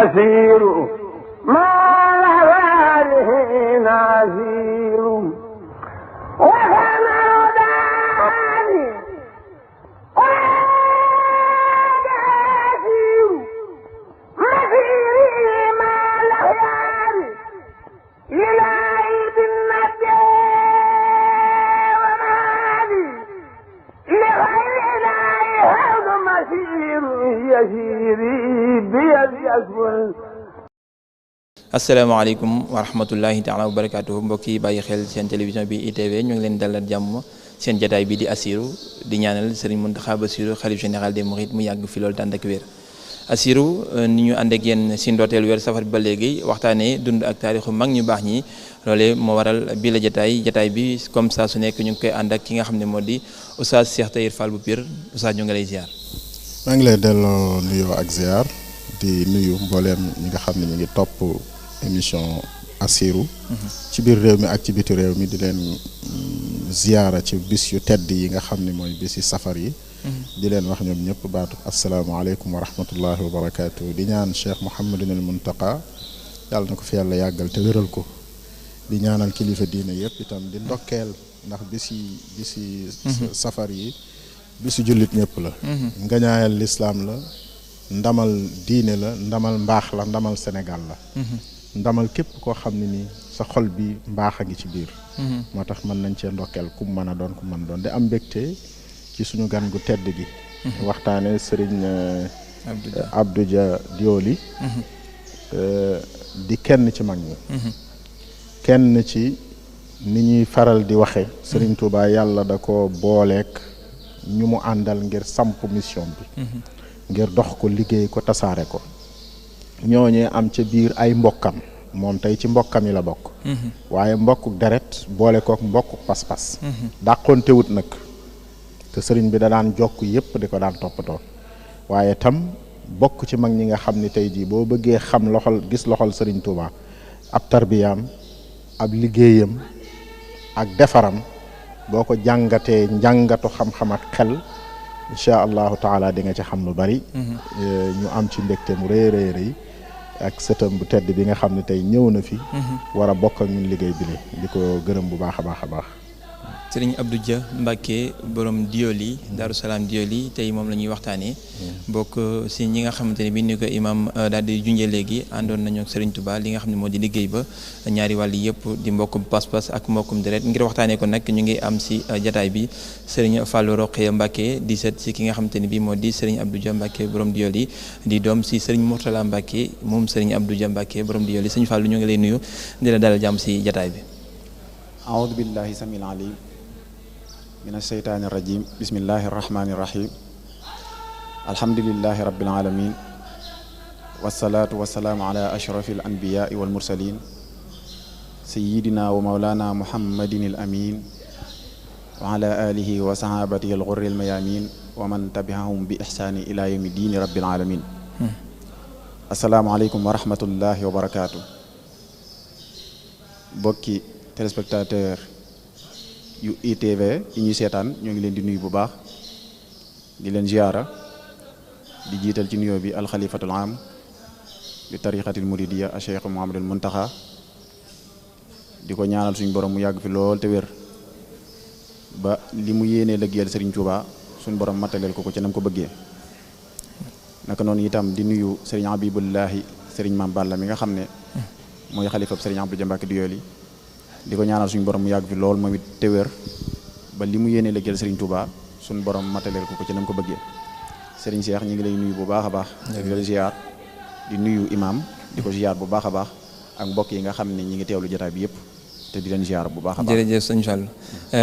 أسير ما لواره نازير وكما داني وأسير مسيري ما لواره للايد النبي ومالي لغير لا هذا مسير يسيري بيد أسفل. asalaamaaleykum wa rahmatullahi taala wa barakaatuhu mbokk yi bàyyi xel seen télévision bi ITV ñu ngi leen dalal jàmm seen jataay bi di Assirou di ñaanal Serigne Mountakha Bassirou xalif général des mourides mu yàgg fi loolu tànd ak wér. Assirou ni ñu ànd ak yéen si ndoorteel weer safar bi ba léegi waxtaanee dund ak taarixu mag ñu baax ñi loolee moo waral bii la jataay bi comme ça su nekk ñu ngi koy ànd ak ki nga xam ne moo di Oustaz Cheikh Tahir Fall bu Pire Oustaz ñu ngi lay ziar. maa ngi lay delloo nuyoo ak ziar di nuyu mbooleem ñi nga xam ne ñu ngi topp émission Assirou ci biir réew mi ak ci biti réew mi di leen ziyaara ci bis yu tedd yi nga xam ne mooy bisi safar yi di leen wax ñoom ñëpp baatu asalaamaaleykum wa rahmatullahi wa barakaatu di ñaan Cheikh Mouhamadunil Muntaqa yàlla na ko fi yàlla yàggal te wéral ko di ñaanal kilifa diine yëpp itam di ndokkeel ndax bisi safar yi bisu jullit ñëpp la ngañaayal lislaam la ndamal diine la ndamal mbaax la ndamal Sénégal la ndamal képp koo xam ne ni sa xol bi mbaax a ngi ci biir moo tax mën nañ cee ndokkeel ku mën a doon ku mën doon di am mbégte ci suñu gan gu tedd gi waxtaane Serigne Abdou Dia Dioli di kenn ci mag ñi kenn ci ni ñuy faral di waxe Serigne Touba yàlla da ko booleek ñu mu àndal ngir samp mission bi ngir dox ko liggéey ko tasaare ko ñooñee am ca biir ay mbokkam moom tey ci mbokkam yi la bokk waaye mbokkuk deret boole kook mbokkuk pas-pas dàqoonte wut nag te sëriñ bi da daan jokk yépp di ko daan toppatoo waaye tam bokk ci mag ñi nga xam ni tey jii boo bëggee xam gis loxol sëriñ Touba ab tarbiyaam ab liggéeyam ak defaram boo ko jàngatee njàngatu xam-xam ak xel incha allahu taala di nga ci xam lu bari ñu am ci mbégte mu rëy rëy ak sëtam bu tedd bi nga xam ne tey ñëw na fi war a bokk ak ñun liggéey bi di ko gërëm bu baax a baax a baax Serigne Abdou Dia Mbacke borom Dioli Darou Salaam Dioli tey moom la ñuy waxtaanee bokk si ñi nga xamante ne bi ni ko imam daal di junjee léegi àndoon nañu ak Serigne Touba li nga xam ne moo di liggéey ba ñaari wàll yëpp di mbokkum pas-pas ak mbokkum deret ngir waxtaanee ko nag ñu ngi am si jataay bi Serigne Fallou Rokhaya Mbacke di set si ki nga xamante ne bi moo di Serigne Abdou Dia Mbacke borom Dioli di doom si Serigne Mourtala Mbacke moom Serigne Abdou Dia Mbacke borom Dioli Serigne Fallou ñu ngi lay nuyu di la dalal jàmm si jataay bi. A'udhu billahi samil alim min asheytaani irrajim bismillahi irrahmani irrahim alhamdulilahi rabbil alamin wasalaatu wasalaamu ala ashrafi al anbiyai wal mursalin sayidina wa maulana muhammadin al amin wa ala alihi wa sahabatihi al ghurri al mayamin wa man tabi'ahum bi ihsani ila yawmi dini rabbil alamin assalaamu aleykum wa rahmatullahi wa barakatuh bokki téléspectateur yu ITV yi ñuy seetaan ñoo ngi leen di nuyu bu baax di leen ziyaara di jiital ci nuyoo bi alxalifatul am di tariqatil muridiya a cheikh Mouhamadul Muntaxa di ko ñaanal suñu borom mu yàgg fi lool te wér ba li mu yéenee lëggeel Serigne Touba suñu borom mataleel ko ci nam ko bëggee naka noonu itam di nuyu Serigne Habibullahi Serigne Mame Balla mi nga xam ne mooy xalifab Serigne Abdou Dia Mbacke Dioli di ko ñaanal suñu borom mu yàgg fi lool moom it te wér ba li mu yéenee liggéeyal Serigne Touba suñu borom mataleel ko ci nam ko bëggee Serigne Cheikh ñu ngi lay nuyu bu baax a baax di la ziar di nuyu imam di ko ziar bu baax a baax ak mbokk yi nga xam ne ñi ngi teewlu jotaay bi yëpp te di leen ziar bu baax a baax. jërëjëf sëñ Fall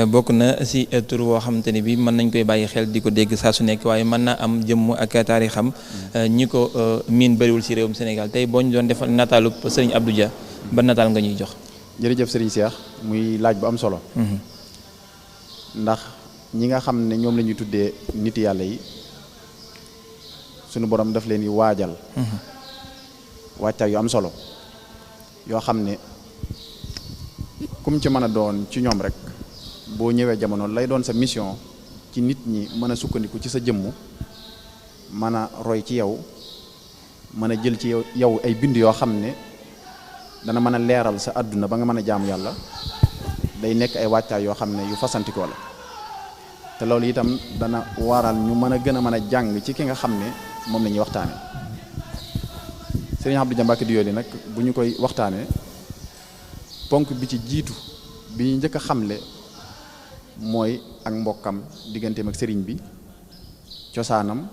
bokk na si tur woo xamante ne bi mën nañ koy bàyyi xel di ko dégg saa su nekk waaye mën na am jëmm ak taarixam ñi ko miin bëriwul si réewum Sénégal tey boo ñu doon defal nataalu Serigne Abdou Dia ba nataal nga ñuy jox. jërëjëf Serigne Cheikh muy laaj bu am solo ndax ñi nga xam ne ñoom la ñuy tuddee nit yàlla yi sunu borom daf leen di waajal wàccaay yu am solo yoo xam ne kum ci mën a doon ci ñoom rek boo ñëwee jamono lay doon sa mission ci nit ñi mën a sukkandiku ci sa jëmm mën a roy ci yow mën a jël ci yow ay bind yoo xam ne dana mën a leeral sa àdduna ba nga mën a jaamu yàlla day nekk ay wàccaay yoo xam ne yu fasantikoo la te loolu itam dana waral ñu mën a gën a mën a jàng ci ki nga xam ne moom la ñuy waxtaane Serigne Abdou Dia Mbacké Doyoly nag bu ñu koy waxtaane ponk bi ci jiitu bi ñu njëkk a xamle mooy ak mbokkam digganteem ak sëriñ bi cosaanam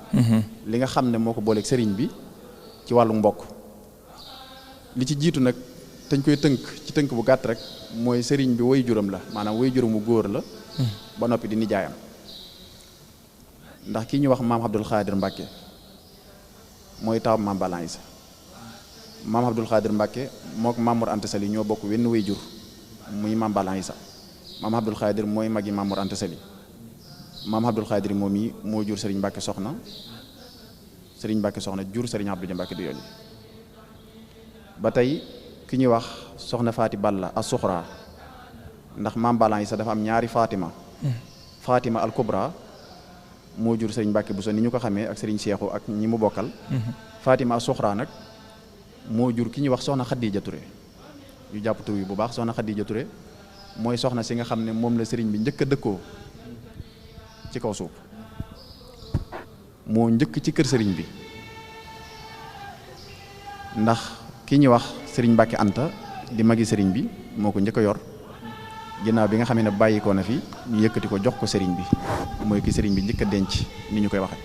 li nga xam ne moo ko booleeg sëriñ bi ci wàllu mbokk li ci jiitu nag dañ koy tënk ci tënk bu gàtt rek mooy sëriñ bi way juram la maanaam way juram mu góor la ba noppi di nijaayam ndax kii ñu wax maam Abdul Xaadir Mbàkke mooy taw maam Balla Isa maam Abdul Xaadir Mbàkke mook Maam Mor Anta Sali ñoo bokk wenn way jur muy maam Balla Isa maam Abdul Xaadir mooy magi Maam Mor Anta Sali maam Abdul Xaadir moom yi moo jur sëriñ Mbàkke soxna jur sëriñ Abdou Dia Mbacké Doyoly ba tey ki ñuy wax soxna Faati Balla as-Suxra ndax maam Balla Isa dafa am ñaari Fatima Fatima al Kubra moo jur sëriñ Mbàkke Buso ni ñu ko xamee ak sëriñ Seexu ak ñi mu bokkal Fatima as-Suxra nag moo jur ki ñuy wax soxna Xadija Touré ñu jàpp tur yi bu baax soxna Xadija Touré mooy soxna si nga xam ne moom la sëriñ bi njëkk a dëkkoo ci kaw suuf moo njëkk ci kër sëriñ bi ndax ki ñuy wax sëriñ Mbàkke Anta di magi sëriñ bi moo ko njëkk a yor ginnaaw bi nga xam ne bàyyi ko na fi ñu yëkkati ko jox ko sëriñ bi mooy ki sëriñ bi njëkk a denc ni ñu koy waxe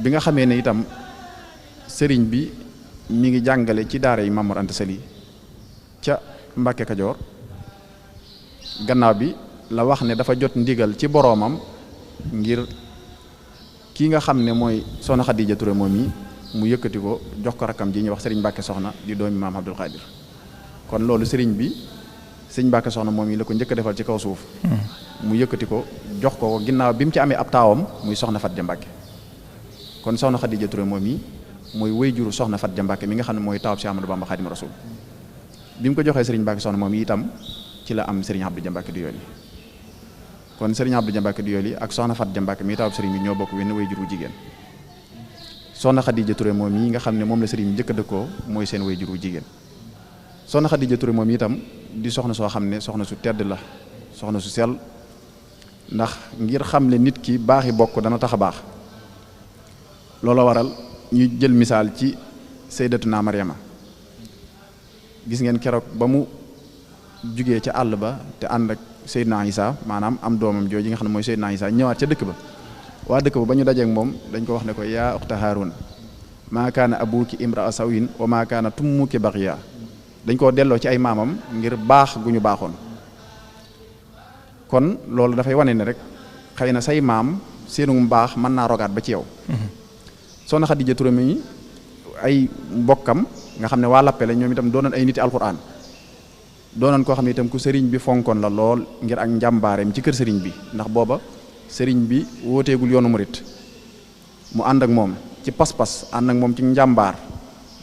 bi nga xamee ne itam sëriñ bi mi ngi jàngale ci daara yi Maam Mor Anta Sali ca Mbàkke Kajoor gannaaw bi la wax ne dafa jot ndigal ci boroomam ngir kii nga xam ne mooy soxna Xadija Touré moom yi mu yëkkati ko jox ko rakkam ji ñuy wax sëriñ Mbàkke soxna di doomi maam Abdul Xaadir kon loolu sëriñ bi sëriñ Mbàkke soxna moom yi la ko njëkk a defal ci kaw suuf mu yëkkati ko jox ko ginnaaw bi mu ci amee ab taawam muy soxna Fat Ja Mbàkke kon soxna Xadija Touré moom yi mooy wéyjuru soxna Fat Ja Mbàkke mi nga xam ne mooy taawab si Amadou Bamba Xaadimu Rasuul bi mu ko joxee sëriñ Mbàkke soxna moom yi itam ci la am sëriñ Abdou Dia Mbacké Doyoly kon sëriñ Abdou Dia Mbacké Doyoly ak soxna Fat Ja Mbàkke mi taawab sëriñ bi ñoo bokk wenn wéyjuru jigéen soxna Xadija Touré moom yi nga xam ne moom la sëriñ bi njëkk a dëkkoo mooy seen wéyjuru jigéen soxna Xadija Touré moom itam di soxna soo xam ne soxna su tedd la soxna su sell ndax ngir xam ne nit ki baaxi bokk dana tax a baax looloo waral ñu jël misaal ci sayyidatuna Maryama gis ngeen keroog ba mu jugee ca àll ba te ànd ak Seydina Isa maanaam am doomam jooju nga xam ne mooy Seydina Isa ñëwaat ca dëkk ba waa dëkk ba ñu dajeek moom dañ ko wax ne ko yaa uxta Haarun maa kaana abuki imraa sawin wa maa kaana tummuki baxiya dañ koo delloo ci ay maamam ngir baax gu ñu baaxoon kon loolu dafay wane ne rek xëy na say maam seenu mbaax mën naa rogaat ba ci yow soxna Xadija Touré mi ay mbokkam nga xam ne waa Lappe la ñoom itam doonoon ay niti alxuraan doonoon koo xam ne itam ku sëriñ bi fonkoon la lool ngir ak njàmbaareem ci kër sëriñ bi ndax booba sëriñ bi wooteegul yoonu murit mu ànd ak moom ci pas-pas ànd ak moom ci njàmbaar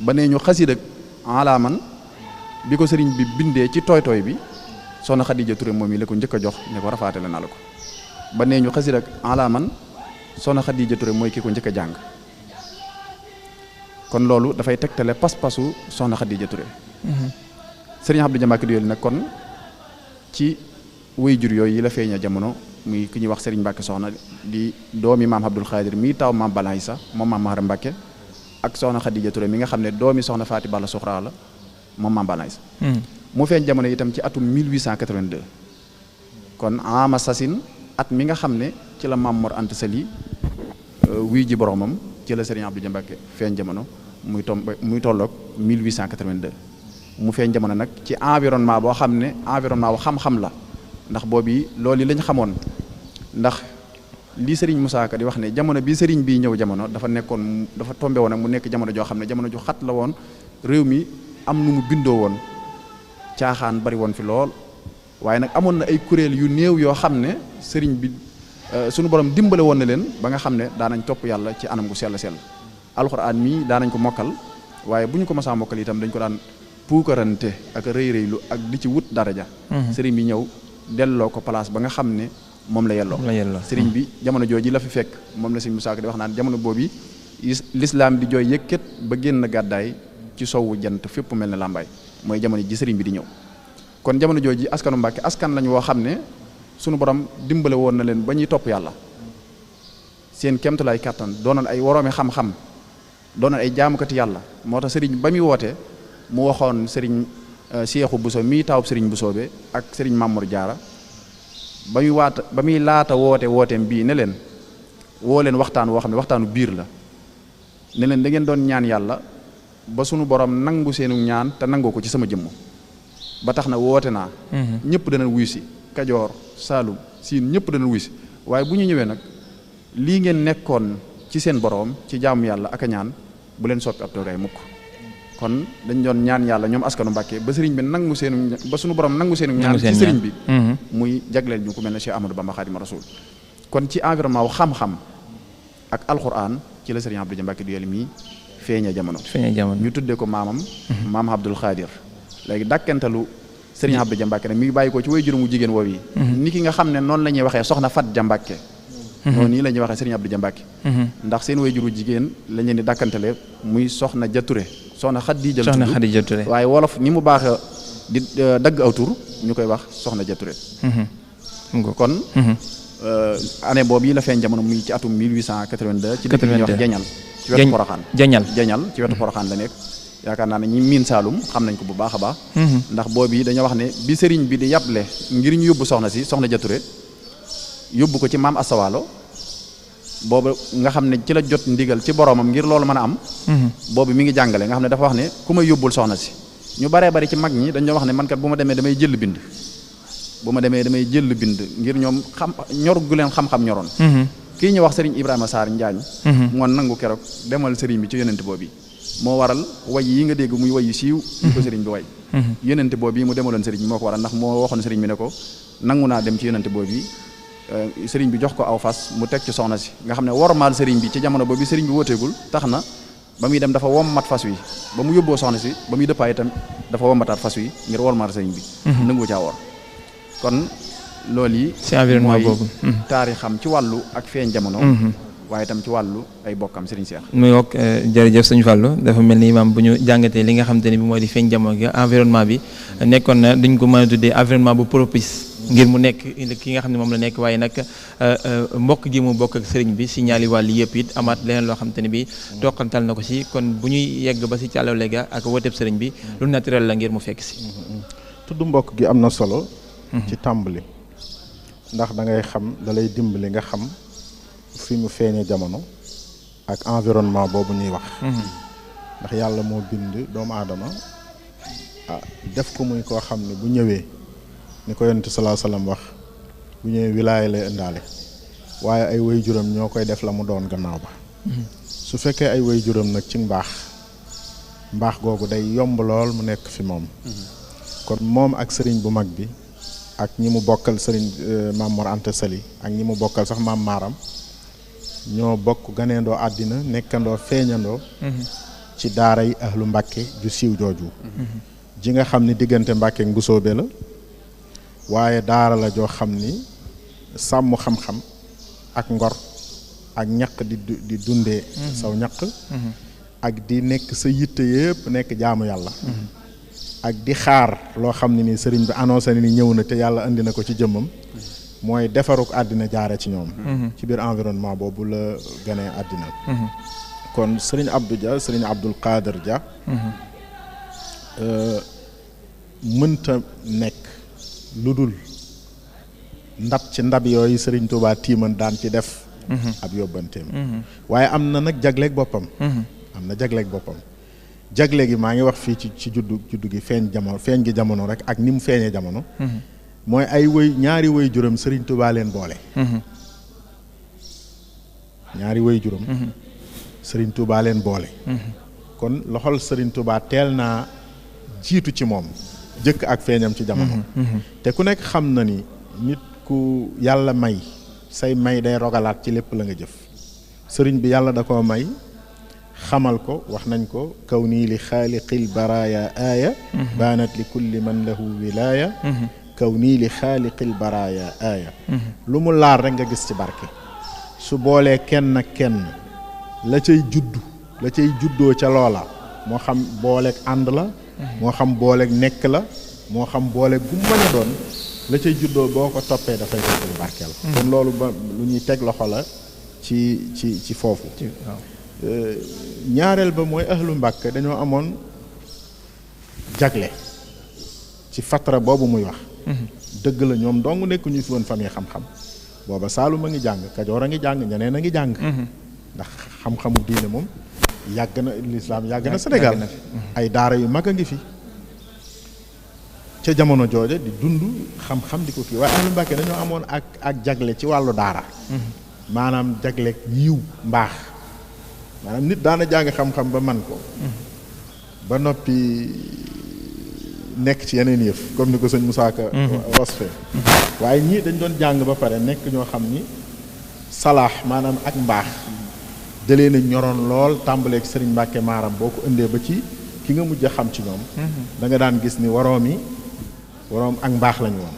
ba nee ñu xasiid ak alaaman bi ko sëriñ bi bindee ci tooy-tooy bi soxna Xadija Touré moom yi la ko njëkk a jox ne ko rafaatale na la ko ba nee ñu xasiid ak alaaman soxna Xadija Touré mooy ki ko njëkk a jàng kon loolu dafay tegtale pas-pasu soxna Xadija Touré sëriñ Abdou Dia Mbacké Doyoly nag kon ci wéyjur yooyu yi la feeña jamono muy ki ñuy wax sëriñ Mbàkke soxna di doomi maam Abdul Xaadir mii taw maam Balla Isa moom maam Mahara Mbàkke ak soxna Xadija Touré mi nga xam ne doomi soxna Faati Balla Suxra la moom maam Balla Isa mu feeñ jamono itam ci atum 1882 kon ama sasin at mi nga xam ne ci la Maam Mor Anta Sali wuy ji boromam ci la sëriñ Abdou Dia Mbacké feeñ jamono muy tolloog 1882 mu feeñ jamono nag ci environnement boo xam ne environnement bu xam-xam la ndax boobu loolu lañ xamoon ndax lii sëriñ Moussa Ka di wax ne jamono bi sëriñ bii ñëw jamono dafa tombé woon ak mu nekk jamono joo xam ne jamono ju xat la woon réew mi am nu mu bindoo woon caaxaan bari woon fi lool waaye nag amoon na ay kuréel yu néew yoo xam ne sëriñ bi sunu borom dimbale woon na leen ba nga xam ne daanañ topp yàlla ci anam gu sell alxuraan mii daanañ ko mokkal waaye bu ñu ko masaa mokkal itam dañ ko daan puukarante ak rëy rëylu ak di ci wut daraja sëriñ bi ñëw delloo ko place ba nga xam ne moom la yelloo sëriñ bi jamono jooji la fi fekk moom la sëriñ Musaa Ka di wax naan jamono boobu lislaam di jooy yëkkat ba génn gàddaay ci sowwu jant fépp mel ne làmbaay mooy jamono ji sëriñ bi di ñëw. kon jamono jooji askanu Mbàkke askan lañu woo xam ne sunu borom dimbale woon na leen ba ñuy topp yàlla seen kemtulaay kàttan doonoon ay woroomi xam-xam doonoon ay jaamukati yàlla moo tax sëriñ ba muy woote mu waxoon sëriñ Seexu Buso mii taawub sëriñ Buso be ak sëriñ Mamour Jaara ba muy laata wooteem bii ne leen woo leen waxtaan woo xam ne waxtaanu biir la ne leen da ngeen doon ñaan yàlla ba sunu borom nangu seenu ñaan te nangoo ko ci sama jëmm ba tax na woote naa ñëpp dana wuy si Kajoor Saalum Siin ñëpp dana wuy si waaye bu ñu ñëwee nag lii ngeen nekkoon ci seen borom ci jaamu yàlla ak a ñaan bu leen soppi ab toogaay mukk kon dañ doon ñaan yàlla ñoom askanu Mbàkke ba sëriñ bi nangu seenu ba sunu borom nangu seenu ñaan ci sëriñ bi muy jagleel ñu ku mel ne Cheikh Ahmadou Bamba Xaadimu Rasuul kon ci environnement wu xam-xam ak alquran ci la sëriñ Abdou Dia Mbàkke Doyoly mii feeña jamono ñu tuddee ko maamam maam Abdul Xaadir léegi dàkkentalu sëriñ Abdou Dia Mbàkke nag mi ngi bàyyi ko ci way juróomu jigéen woow yi ni ki nga xam ne noonu la ñuy waxee soxna Fat Dia Mbàkke noonu nii la ñuy waxee sëriñ Abdou Dia Mbàkke ndax seen way juru jigéen lañ leen di dàkkantale muy soxna Jature soxna Xadija Ture waaye wolof ni mu baax di dagg aw tur ñu koy wax soxna Jature kon année boobu yi la feeñ jamono muy ci atum 1882 ci dëkk ñuy wax Jañal ci wetu Poroxaan Jañal ci wetu Poroxaan la nekk yaakaar naa ne ñi miin Saalum xam nañ ko bu baax a baax ndax boobu yi dañoo wax ne bi sëriñ bi di yàble ngir ñu yóbbu soxna Jature yóbbu ko ci maam Asawaalo boobu nga xam ne ci la jot ndigal ci boromam ngir loolu mën a am boobu mi ngi jàngale nga xam ne dafa wax ne ku may yóbbul soxna si ñu baree bari ci mag ñi dañoo wax ne man kat bu ma demee damay jël bind ngir ñoom xam ñor gu leen xam-xam ñoroon kii ñu wax sëriñ Ibrahima Sarr Njaañ moo nangu keroog demal sëriñ bi ci yonente boobu moo waral way yi nga dégg muy way yu siiw ñu ko sëriñ bi way yonente boobu yi mu demaloon sëriñ bi moo ko waral ndax moo waxoon sëriñ bi ne ko nangu naa dem ci yonente boobu yi sëriñ bi jox ko aw fas mu teg ci soxna si nga xam ne wormaal sëriñ bi ci jamono boobu sëriñ bi wóoteegul tax na ba muy dem dafa wommat fas wi ba mu yóbboo soxna si ba muy dëppaay itam dafa wommataat fas wi ngir wormaal sëriñ bi nangu caa wor kon loolu yi ci environnement boobu taarixam ci wàllu ak feeñ jamono waaye itam ci wàllu ay bokkam sëriñ Cheikh muy wokk jërëjëf sëñ Fallou dafa mel ni imaam bu ñu jàngatee li nga xamante ne bi moo di feeñ jamono gi environnement bi nekkoon na duñ ko mën a tuddee environnement bu propice ngir mu nekk ki nga xam ne moom la nekk waaye nag mbokk gi mu bokk ak sëriñ bi si ñaari wàll yëpp it amaat leneen loo xamante ne bi toqantal na ko si kon bu ñuy yegg ba si càllale ga ak wooteeb sëriñ bi lu naturel la ngir mu fekk si tudd mbokk gi am na solo ci tàmbali ndax da ngay xam da lay dimbali nga xam fi mu feeñee jamono ak environnement boobu ñuy wax ndax yàlla moo bind doomu aadama def ko muy koo xam ne bu ñëwee ni ko yonent sallallahu alayhi wasallam wax bu ñëwee wilaaya lay indaale waaye ay way juróom ñoo koy def la mu doon gannaaw ba su fekkee ay way juróom nag ci mbaax googu day yomb lool mu nekk fi moom kon moom ak sëriñ bu mag bi ak ñi mu bokkal sëriñ Maam Mor Anta Sali ak ñi mu bokkal sax Maam Maaram ñoo bokk ganeendoo àddina nekkandoo feeñandoo ci daara yi ahlu Mbàkke ju siiw jooju ji nga xam ni diggante Mbàkke ak Mbusoobe la waaye daara la joo xam ni sàmm xam-xam ak ngor ak ñaq di dundee saw ñaq ak di nekk sa yitte yëpp nekk jaamu yàlla ak di xaar loo xam ne ni sëriñ bi annoncé ni ñëw na te yàlla indi na ko ci jëmmam mooy defaruk àddina jaare ci ñoom ci biir environnement boobu la gënee àddina kon sëriñ Abdou Dia sëriñ Abdul Qadir Dia mënta nekk lu dul ndab yooyu sëriñ Touba tiiman daan ci def ab yóbbanteem waaye am na nag jagleeg boppam jagle gi maa ngi wax fii ci juddu gi feeñ gi jamono rek ak ni mu feeñee jamono mooy ay ñaari way juróom sëriñ Touba leen boole ñaari way juróom sëriñ Touba leen boole kon loxol sëriñ Touba teel naa jiitu ci moom jëkk ak feeñam ci jamono te ku nekk xam na ni nit ku yàlla may say may day rogalaat ci lépp la nga jëf sëriñ bi yàlla da koo may xamal ko wax nañ ko kaw nii li xaaliqil baraaya aaya baanat li kulli man lahu wilaaya kaw nii li xaaliqil baraaya aaya lu mu laal rek nga gis ci barke su boolee kenn ak kenn la cay juddoo ca loola moo xam booleeg ànd la moo xam booleeg nekk la moo xam booleeg gu mën a doon la cay juddoo boo ko toppee dafay fekk lu barkeel kon loolu ba lu ñuy teg loxo la ci foofu ñaareel ba mooy ahlu Mbàkke dañoo amoon jagle ci fatra boobu muy wax dëgg la ñoom dong nekkuñu fi woon famille xam-xam booba Saalum a ngi jàng Kajoor a ngi jàng ñeneen a ngi jàng ndax xam-xamu diine moom yàgg na lislaam yàgg na Sénégal ay daara yu mag a ngi fi ca jamono jooja di dund xam-xam di ko kii waaye ahlu Mbàkke dañoo amoon ak jagle ci wàllu daara maanaam jagle yiw mbaax maanaam nit daana jàng xam-xam ba man ko ba noppi nekk ci yeneen yëf comme ni ko sëñ Moussa Ka wasfe waaye ñii dañ doon jàng ba pare nekk ñoo xam ni salaax maanaam ak mbaax dalee na ñoroon lool tàmbaleeg Sëriñ Mbàkke Maaram boo ko indee ba ci ki nga mujj a xam ci ñoom da nga daan gis ni waroom ak mbaax lañu woon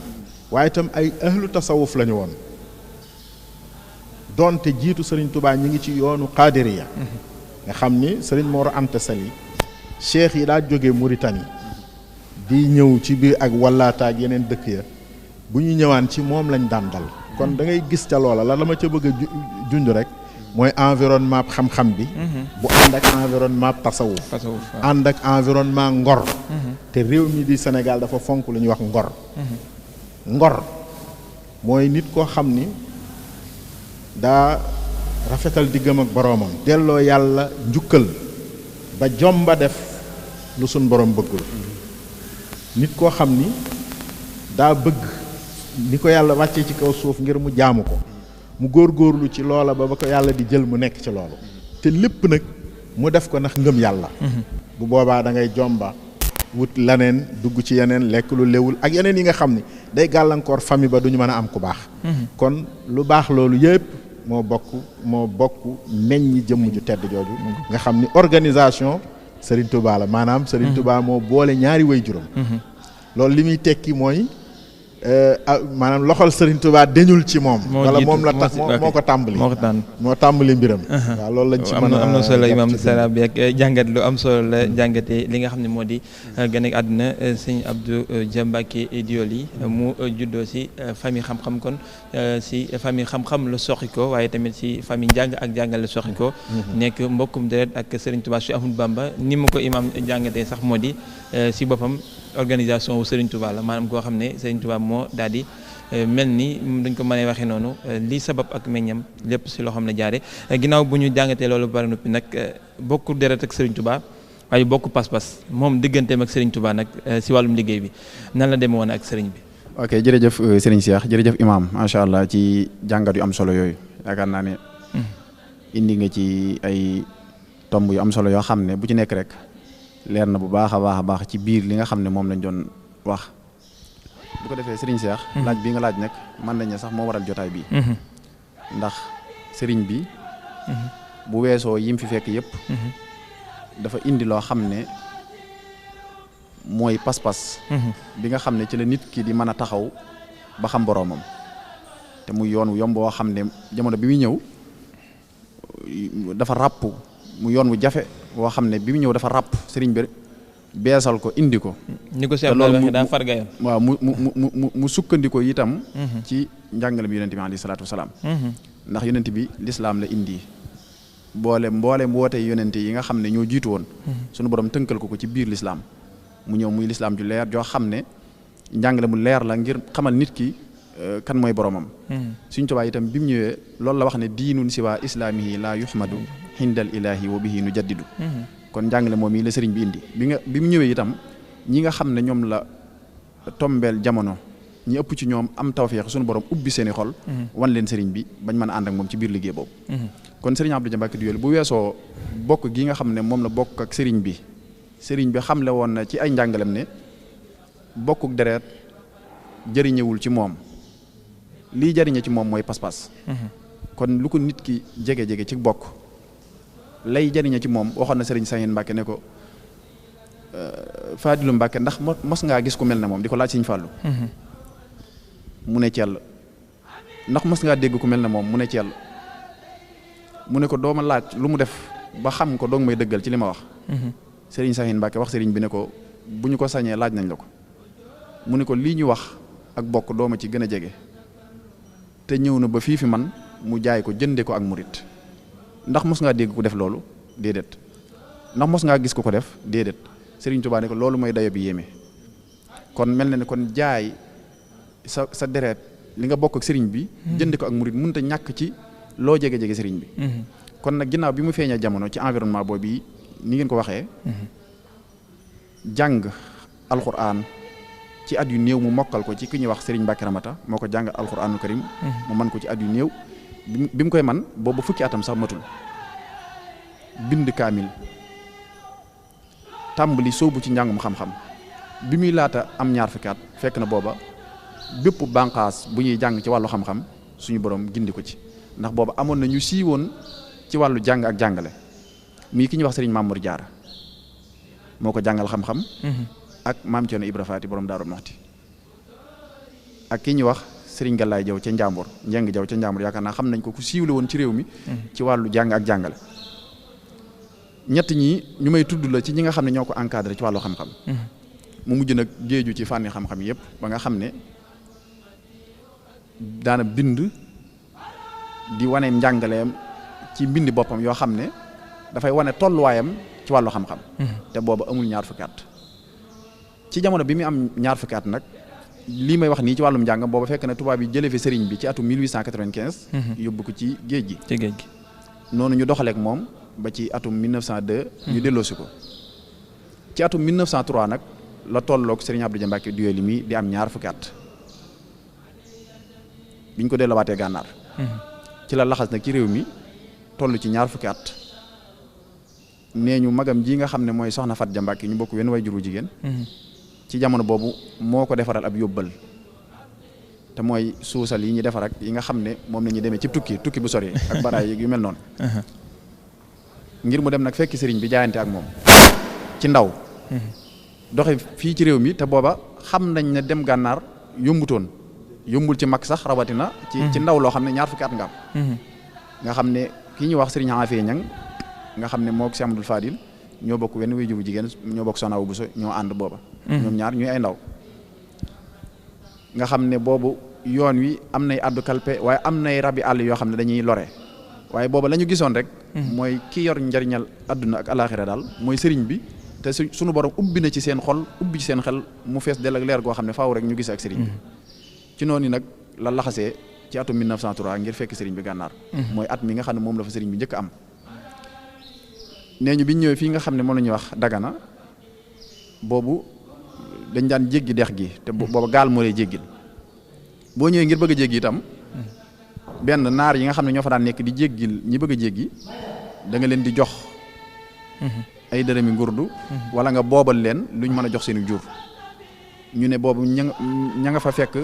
waaye itam ay ahlu tasawuf lañu woon doonte jiitu Sëriñ Tubaa ñi ngi ci yoonu Qaadiriya nga xam ni Sëriñ Mor Anta Sali cheikh yi daa jógee Mauritanie di ñëw ci biir ak wallaata ak yeneen dëkk ya bu ñu ñëwaan ci moom lañ daan dal kon da ngay gis ca loola la ma ca bëgg a junj rek mooy environnement xam-xam bi bu ànd ak environnement tasawuf ànd ak environnement ngor te réew mi di Sénégal dafa fonk lu ñuy wax ngor mooy nit koo xam ni daa rafetal diggam ak boroomam delloo yàlla njukkal ba jomba def lu suñ borom bëggul nit koo xam ni daa bëgg ni ko yàlla wàccee ci kaw suuf ngir mu jaamu ko mu góorgóorlu ci loola ba ko yàlla di jël mu nekk ci loolu te lépp nag mu def ko ndax ngëm yàlla bu boobaa da ngay jomba wut laneen dugg ci yeneen lekk lu léwul ak yeneen yi nga xam ni day gàllankoor famille ba duñu mën a am ku baax kon lu baax loolu yépp moo bokk meññi jëmm ju tedd jooju nga xam ni organisation Serigne Touba la maanaam Serigne Touba moo boole ñaari way juróom loolu li muy tekki mooy maanaam loxol Serigne Touba deñul ci moom wala moom la tax moo ko tàmbali moo tàmbali mbiram waaw loolu lañ ci mën a am na solo imam Sara bi ak jàngat lu am solo la jàngatee li nga xam ne moo di gën ak àdduna sëñ Abdou Dia Mbacké Doly mu juddoo si famille xam-xam kon si famille xam-xam la soxi ko waaye tamit si famille njàng ak jàngal la soxi ko nekk mbokkum deret ak Serigne Touba Cheikh Ahmadou Bamba ni mu ko imam jàngatee sax moo di si boppam organisation wu Serigne Touba la maanaam koo xam ne Serigne Touba moo daal di mel ni dañ ko mënee waxee noonu lii sabab ak meññam lépp si loo xam ne jaare ginnaaw bu ñu jàngatee loolu bari noppi nag bokku deret ak Serigne Touba waaye bokku pas-pas moom digganteem ak Serigne Touba nag si wàllum liggéey bi nan la demee woon ak Serigne bi. ok jërëjëf Serigne Cheikh jërëjëf imam macha allah ci jàngat yu am solo yooyu yaakaar naa ne indi nga ci ay tomb yu am solo yoo xam ne bu ci nekk rek leer na bu baax a baax ci biir li nga xam ne moom lañ doon wax bu ko defee Serigne Cheikh laaj bi nga laaj nag mën nañ ne sax moo waral jotaay bi ndax Serigne bi bu weesoo yim fi fekk yëpp dafa indi loo xam ne mooy pas-pas bi nga xam ne ci la nit ki di mën a taxaw ba xam boroomam te muy yoon wu yomb woo xam ne jamono bi muy ñëw dafa ràpp mu yoon wu jafe woo xam ne bi mu ñëw dafa ràpp Serigne bi beesal ko indi ko ni ko Cheikh Abdoulaye waxee daa fargayoon waaw mu sukkandiko itam ci njàngale bi yonent bi alayhi salaatu wasalaam ndax yonent bi lislaam la indi mboole woote yonent yi nga xam ne ñoo jiitu woon sunu borom tënkal ko ci biir lislaam mu ñëw muy lislaam ju leer joo xam ne njàngale mu leer la ngir xamal nit ki kan mooy boromam Sëriñ Tuubaa itam bi mu ñëwee loolu la wax ne diinun siwa islaamihi la yuhmadu hindal ilahi wa bihi nu jaddidu kon njàngale moom yi la sëriñ bi indi bi mu ñëwee itam ñi nga xam ne ñoom la tombeel jamono ñi ëpp ci ñoom am tawfeex suñu borom ubbi seeni xol wan leen sëriñ bi bañ mën a ànd ak moom ci biir liggéey boobu kon sëriñ Abdou Dia Mbacké Doly bu weesoo bokk gi nga xam ne moom la bokk ak sëriñ bi xamle woon na ci ay njàngalem ne bokkuk deret jëriñewul ci moom lii jëriñe ci moom mooy pas-pas kon lu ko nit ki jege-jege ci bokk lay jëriñe ci moom waxoon na sëriñ Sayeen Mbàkke ne ko Fadilu Mbàkke ndax mos ngaa gis ku mel ne moom di ko laaj Sëriñ Fàllu mu ne cell ndax mos ngaa dégg ku mel ne moom mu ne cell mu ne ko dooma laaj lu mu def ba xam ko doog may dëggal ci li ma wax. Serigne Sahin Mbacke wax Serigne bi ne ko bu ñu ko sañee laaj nañ la ko mu ne ko lii ñu wax ak bokk dooma ci gën a jege te ñëw na ba fii fi man mu jaay ko jënde ko ak murit ndax mos ngaa dégg ku def loolu déedéet ndax mos ngaa gis ku ko def déedéet Serigne Touba ne ko loolu mooy dayo bi yéeme kon mel na ne kon jaay sa deret li nga bokk ak Serigne bi jënde ko ak murit mënut a ñàkk ci loo jege-jege Serigne bi kon nag ginnaaw bi mu feeñee jamono ci environnement boobu yi ni ngeen ko waxee jàng alxuraan ci at yu néew mu mokkal ko ci ki ñuy wax Serigne Mbacke Ramata moo ko jàngal alxuraanul karim mu man ko ci at yu néew bi mu koy man boobu fukki atam sax matul bind kaamil tàmbali sóobu ci njàngum xam-xam bi muy laata am ñaar fukki at fekk na booba bépp bànqaas bu ñuy jàng ci wàllu xam-xam suñu borom gindi ko ci ndax booba amoon na ñu siiwoon ci wàllu jàng ak jàngale muy ki ñuy wax Serigne Mamour Diarra moo ko jàngal xam-xam ak maam Thierno Ibra Faati borom Daaru Muxti ak ki ñuy wax Serigne Galaye Jaw ca Njàmbur Njeng Jaw ca Njàmbur yaakaar naa xam nañ ko ku siiwle woon ci réew mi ci wàllu jàng ak jàngale ñett ñi ñu may tudd la ci ñi nga xam ne ñoo ko encadré ci wàllu xam-xam mu mujj nag géeju ci fànni xam-xam yëpp ba nga xam ne daana bind di wane njàngaleem ci mbindi boppam yoo xam ne dafay wane tolluwaayam ci wàllu xam-xam te booba amul ñaar fukki at ci jamono bi mu am ñaar fukki at nag lii may wax nii ci wàllum njàng booba fekk na tubaab yi jëlee fi sëriñ bi ci atum 1895 yóbbu ko ci géej gi noonu ñu doxaleek moom ba ci atum 1902 ñu delloosi ko ci atum 1903 nag la tolloog Serigne Abdou Dia Mbacke Doyoly mi di am ñaar fukki at biñ ko delloowaatee gànnaar ci la laxas nag ci réew mi toll ci ñaar fukki at nee ñu magam ji nga xam ne mooy soxna Fat Dia Mbacke ñu bokk wenn way juru jigéen ci jamono boobu moo ko defaral ab yóbbal te mooy suusal yi ñu defar ak yi nga xam ne moom la ñuy demee ci tukki bu sori ak baraay yu mel noonu ngir mu dem nag fekki sëriñ bi jaayante ak moom ci ndaw doxe fii ci réew mi te booba xam nañ ne dem gànnaar yombul ci mag sax rawatina ci ndaw loo xam ne ñaar fukki at nga am nga xam ne kii ñuy wax sëriñ Afee Ñang nga xam ne moo ko si Amadou Fadil ñoo bokk wenn way juru jigéen ñoo bokk Soxna Awa Bousso ñoo ànd booba ñoom ñaar ñuy ay ndaw nga xam ne boobu yoon wi am nay addu kalpe waaye am nay rabi àll yoo xam ne dañuy lore waaye booba la ñu gisoon rek mooy ki yor njariñal adduna ak alaxira daal mooy sëriñ bi te suñu borom ubbi na ci seen xol ubbi ci seen xel mu fees del ak leer goo xam ne faaw rek ñu gis ak sëriñ bi ci noonu nag la laxasee ci atum 1903 ngir fekk sëriñ bi gànnaar mooy at mi nga xam ne moom la fa sëriñ bi njëkk am nee ñu biñ ñëwee fii nga xam ne moom la ñuy wax Dagana boobu dañ daan jéggi dex gi te booba gaal moo lay jéggil boo ñëwee ngir bëgg a jéggi itam benn naar yi nga xam ne ñoo fa daan nekk di jéggil ñi bëgg a jéggi da nga leen di jox ay dërëmi ngurdu wala nga boobal leen luñ mën a jox seeni jur ñu ne boobu ña nga fa fekk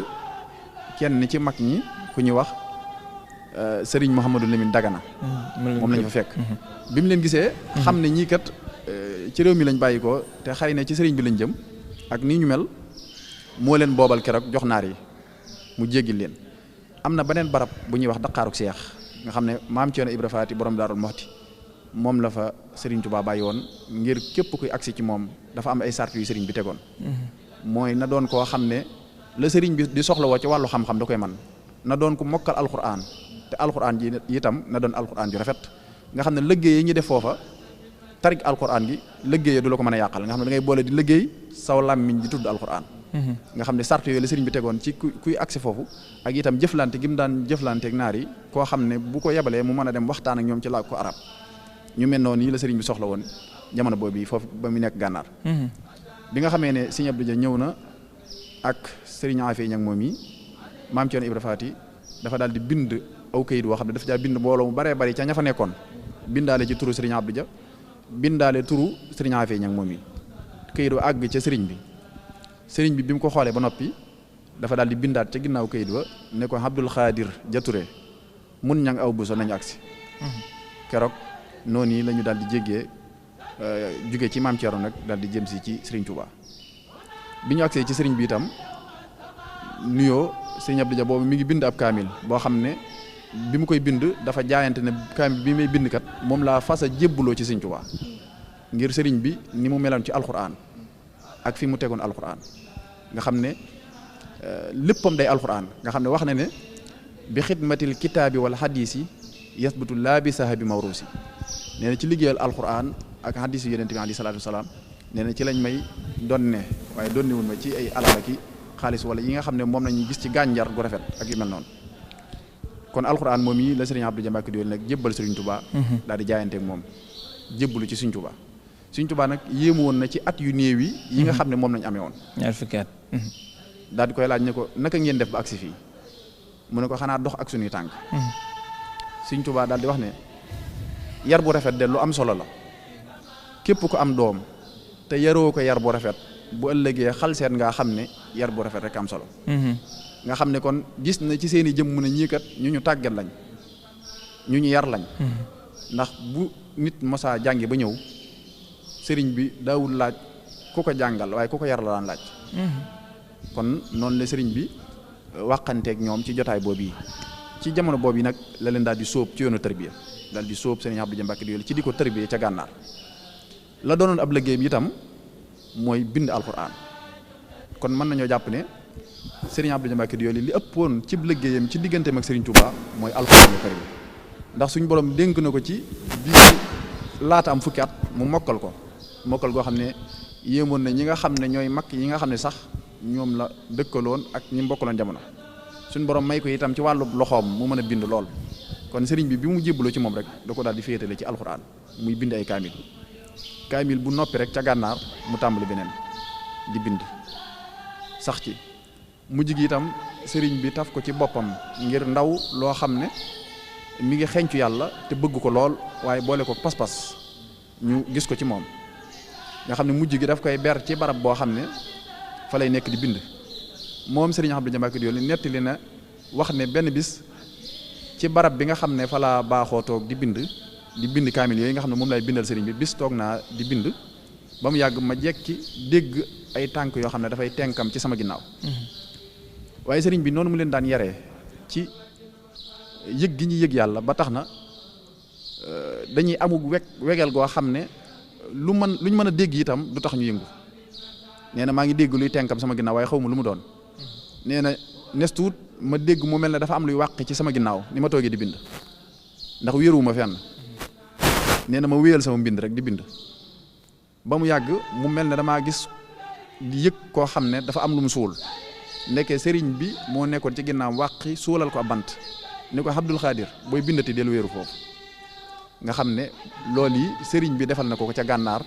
kenn ci mag ñi ku ñuy wax Serigne Mouhamadou Lamine Dagana moom lañ fa fekk bi mu leen gisee xam ne ñii kat ci réew mi lañ bàyyi ko te xëy na ci sëriñ bi lañ jëm ak nii ñu mel moo leen boobal keroog jox naar yi mu jéggil leen am na beneen barab bu ñuy wax Daqaaruk Seex nga xam ne maam Thierno Ibra Faati borom Daaru Muxti moom la fa Serigne Touba bàyyi woon ngir képp kuy agsi ci moom dafa am ay sart yu Serigne bi tegoon mooy na doon koo xam ne la Serigne bi di soxla woo ci wàllu xam-xam da koy man na doon ku mokkal alxuraan te alxuraan ji itam na doon alxuraan ju rafet nga xam ne liggéey yi ñu def foofa tarik alxuraan gi liggéey du la ko mën a yàqal nga xam ne da ngay boole di liggéey saw làmmiñ di tudd alxuraan nga xam ne sart yooyu la sëriñ bi tegoon ci kuy agsi foofu ak itam jëflante gi mu daan jëflanteeg naar yi koo xam ne bu ko yebalee mu mën a dem waxtaan ak ñoom ci làkk ko arab ñu mel noonu yi la sëriñ bi soxla woon jamono boobu foofu ba mu nekk gànnaar bi nga xamee ne sëriñ Abdou Dia ñëw na ak sëriñ Afee Ñang moom yi maam Thierno Ibra Faati dafa daal di bind aw kayit woo xam ne dafa jaa bind mbooloo mu baree bari ca ña fa nekkoon bindaale ci turu sëriñ Abdou Dia bindaale turu sëriñ Afee Ñang moom yi kayit wa àgg ca sëriñ bi bi mu ko xoolee ba noppi dafa daal di bindaat ca ginnaaw kayit wa ne ko Abdul Xaadir Jature mun ñang aw buso nañu agsi keroog noonu yi la ñu daal di jéggee jóge ci maam Thierno nag daal di jëm si ci sëriñ Touba bi ñu agsee ci sëriñ bi itam nuyoo sëriñ Abdou Dia boobu mi ngi bind ab kaamil boo xam ne bi mu koy bind dafa jaayante ne kaamil bi may bind kat moom laa fas a jébbuloo ci Sëriñ Tuubaa ngir sëriñ bi ni mu meloon ci alxuraan ak fi mu tegoon alxuraan nga xam ne léppam day alxuraan nga xam ne wax na ne bi xidmatil kitaabi wal xadiisi yasbutu laa bi sahabi mawruusi nee na ci liggéeyal alxuraan ak xadiis yi yonent bi alayhi salaatu wasalaam nee na ci lañ may donne waaye donnewul ma ci ay alal ki xaalis wala yi nga xam ne moom lañuy gis ci gànjar gu rafet ak yu mel noonu kon alxuraan moom yi la sëriñ Abdou Dia Mbacke Dooli nag jébbal sëriñ Touba daal di jaayanteeg moom jébbalu ci sëriñ Touba sëriñ Touba nag yéemu woon na ci at yu néew yi nga xam ne moom lañ amee woon ñaar fukki at daal di koy laaj ne ko naka ngeen def ba agsi fii mu ne ko xanaa dox ak suñuy tànk sëriñ Touba daal di wax ne yar bu rafet de lu am solo la képp ko am doom te yaroo ko yar bu rafet bu ëllëgee xal seet nga xam ne yar bu rafet rek am solo nga xam ne kon gis na ci seeni jëm mu ne ñii kat ñu tàggat lañ ñu yar lañ ndax bu nit mosaa jàngi ba ñëw sëriñ bi daawul laaj ku ko jàngal waaye ku ko yar la daan laaj kon noonu la sëriñ bi waxanteeg ñoom ci jotaay boobu yi ci jamono boobu yi nag la leen daal di sóob ci yoonu tarbiya daal di sóob sëriñ Abdou Dia Mbacke Dooli ci di ko tarbiya ca gànnaar la doonoon ab liggéeyam itam mooy bind alxuraan kon mën nañoo jàpp ne sëriñ Abdou Dia Mbacke Dooli li ëppoon ci liggéeyam ci digganteem ak sëriñ Touba mooy alxuraan karim ndax suñu borom dénk na ko ci bi laata am fukki at mu mokkal goo xam ne yéemoon na ñi nga xam ne ñooy mag yi nga xam ne sax ñoom la dëkkaloon ak ñi mbokkaloon jamono suñu borom may ko itam ci wàllu loxoom mu mën a bind lool kon sëriñ bi mu jébbaloo ci moom rek da ko daal di féetale ci alxuraan muy bind ay kaamil bu noppi rek ca gànnaar mu tàmbali beneen di bind sax ci mujj gi itam sëriñ bi taf ko ci boppam ngir ndaw loo xam ne mi ngi xencu yàlla te bëgg ko lool waaye boole ko pas-pas ñu gis ko ci moom nga xam ne mujj gi daf koy ber ci barab boo xam ne fa lay nekk di bind moom sëriñ Abdou Dia Mbacke Dooli nettali na wax ne benn bis ci barab bi nga xam ne fa la baaxoo toog di bind kaamil yooyu nga xam ne moom lay bindal sëriñ bi bis toog naa di bind ba mu yàgg ma jekki dégg ay tànk yoo xam ne dafay tenkam ci sama ginnaaw waaye sëriñ bi noonu mu leen daan yaree ci yëg gi ñuy yëg yàlla ba tax na dañuy amug wegel goo xam ne lu ñu mën a dégg itam du tax ñu yëngu nee na maa ngi dégg luy tenkam sama ginnaaw waaye xaw ma lu mu doon nee na nestuut ma dégg mu mel ne dafa am luy wàq ci sama ginnaaw ni ma toogee di bind ndax wéeruwuma fenn nee na ma wéyal sama mbind rek di bind ba mu yàgg mu mel ne damaa gis di yëg koo xam ne dafa am lu mu suul nekkee sëriñ bi moo nekkoon ci ginnaaw wàqi suulal ko ab bant ni ko Abdul Xaadir booy bindati del wéeru foofu nga xam ne loolu yi sëriñ bi defal na ko ca gànnaar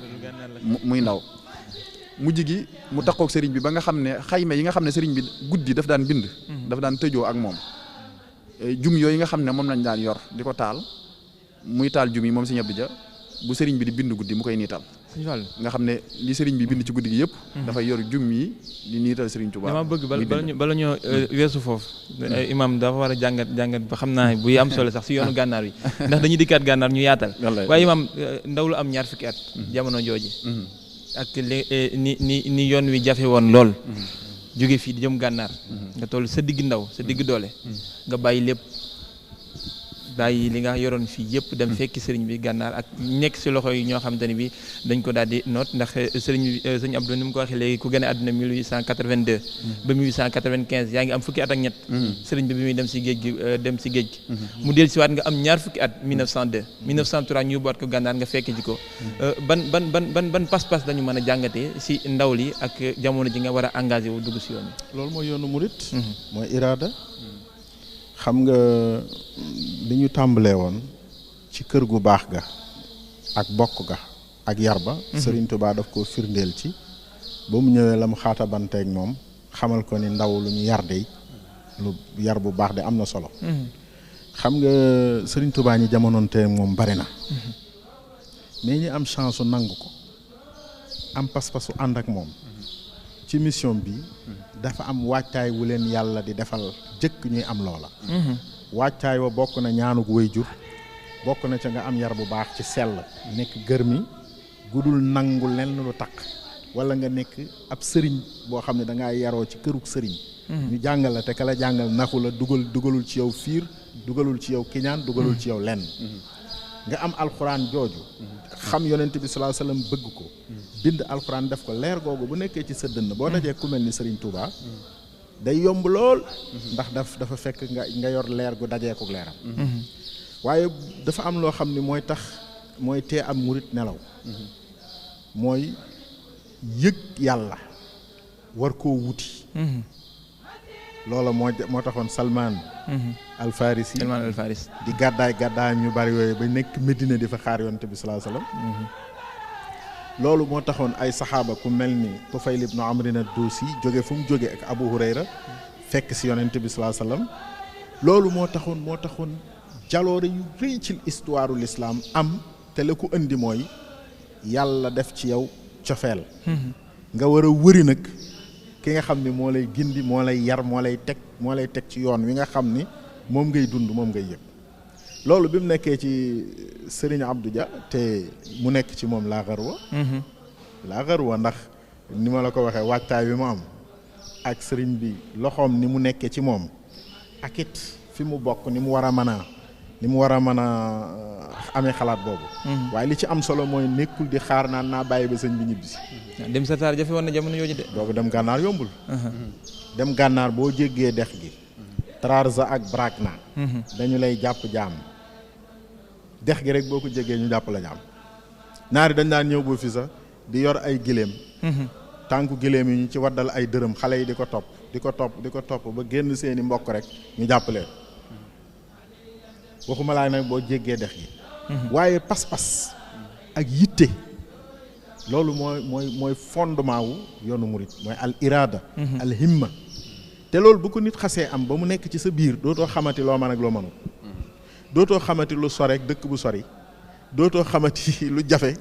muy ndaw mujj gi mu takkook sëriñ bi ba nga xam ne xayma yi nga xam ne sëriñ bi guddi daf daan bind dafa daan tëjoo ak moom jum yooyu nga xam ne moom lañ daan yor di ko taal muy taal jum yi moom Sëriñ Abdou Dia bu sëriñ bi di bind guddi mu koy niital nga xam ne li sëriñ bi bind ci guddi gi yëpp dafay yor jum yi di niital sëriñ Touba. dama bëgg bala ñoo weesu foofu imam dafa war a jàngat ba xam naa buy am solo sax si yoonu gànnaar yi ndax dañuy dikkaat gànnaar ñu yaatal waaye imam ndaw lu am ñaar fukki at jamono jooji ak ni yoon wi jafe woon lool jóge fii di jëm gànnaar nga toll sa digg ndaw sa digg doole nga bàyyi lépp bàyyi li nga yoroon fii yëpp dem fekki sëriñ bi gànnaar ak nekk si loxo yi ñoo xamante ne bi dañ ko daal di noot ndax sëriñ Abdou ni mu ko waxee léegi ku gën a àdduna 1882 ba 1895 yaa ngi am fukki at ak ñett sëriñ bi muy dem si géej gi mu del si waat nga am ñaar fukki at 1902 1903 ñu boot ko gànnaar nga fekk ji ko ban pas-pas dañu mën a jàngatee si ndaw li ak jamono ji nga war a engagé wu dugg si yoon bi loolu mooy yoonu murit mooy iraada xam nga li ñu tàmbalee woon ci kër gu baax ga ak bokk ga ak yar ba Sëriñ Tuubaa daf ko firndeel ci ba mu ñëwee la mu xaatabanteeg moom xamal ko ni ndaw lu ñu yar de lu yar bu baax de am na solo xam nga Sëriñ Tuubaa ñi jamonoonte moom bari na mais ñi am chance su nangu ko am pas-pasu ànd ak moom ci mission bi dafa am waajtaay wu leen yàlla di defal jëkk ñuy am loola waajtaay wa bokk na ñaanug waajur bokk na ca nga am yar bu baax ci sell nekk gërmi gudul nangu lenn lu takk wala nga nekk ab sëriñ boo xam ne dangaa yaroo ci kërug sëriñ ñu jàngal la te ka la jàngal naxu la dugalul ci yow fiir dugalul ci yow kiñaan dugalul ci yow lenn nga am alxuraan jooju xam yonent bi sallallahu alayhi wasallam bëgg ko bind alxuraan def ko leer googu bu nekkee ci sa dënn boo dajee ku mel ni Serigne Touba day yomb lool ndax dafa fekk nga yor leer gu dajee ko leeram waaye dafa am loo xam ni mooy tee am murit nelaw mooy yëg yàlla war koo wuti loola moo taxoon Salman al Farisi di gàddaay ñu bari yooyu ba nekk Medina di fa xaar yonent bi sallallahu alayhi wasallam loolu moo taxoon ay saxaaba ku mel ni Tufayl ibnu Amrin ad-Dusi jóge fu mu jóge ak Abu Hurayra fekk si yonent bi sallallahu alayhi wasallam loolu moo taxoon jaloore yu rëy ci histoire l'islam am te la ko indi mooy yàlla def ci yow cofeel nga war a wëri nag ki nga xam ni moo lay gindi moo lay yar moo lay teg ci yoon wi nga xam ni moom ngay dund moom ngay yëg loolu bi mu nekkee ci Serigne Abdou Dia te mu nekk ci moom laa xarwa ndax ni ma la ko waxee waajtaay bi mu am ak Serigne bi loxoom ni mu nekkee ci moom ak it fi mu bokk ni mu war a mën a amee xalaat boobu waaye li ci am solo mooy nekkul di xaar naan naa bàyyi ba sëñ bi ñibbisi dem Satar jafe woon na jamono yooyu de doogu dem gànnaar yombul dem gànnaar boo jéggee dex gi Trarza ak Brakna dañu lay jàpp jaam dex gi rek boo ko jéggee ñu jàpp la jaam naari dañ daan ñëw boo fi sax di yor ay giléem tànku giléem yi ñu ci waddal ay dërëm xale yi di ko topp ba génn seeni mbokk rek ñu jàpp leen waxuma laa nag boo jéggee dex gi waaye pas-pas ak yitte loolu mooy fondement wu yoonu murit mooy al irada al himma te loolu bu ko nit xasee am ba mu nekk ci sa biir dootoo xamati loo mën ak loo mënul dootoo xamati lu sore ak dëkk bu sori dootoo xamati lu jafe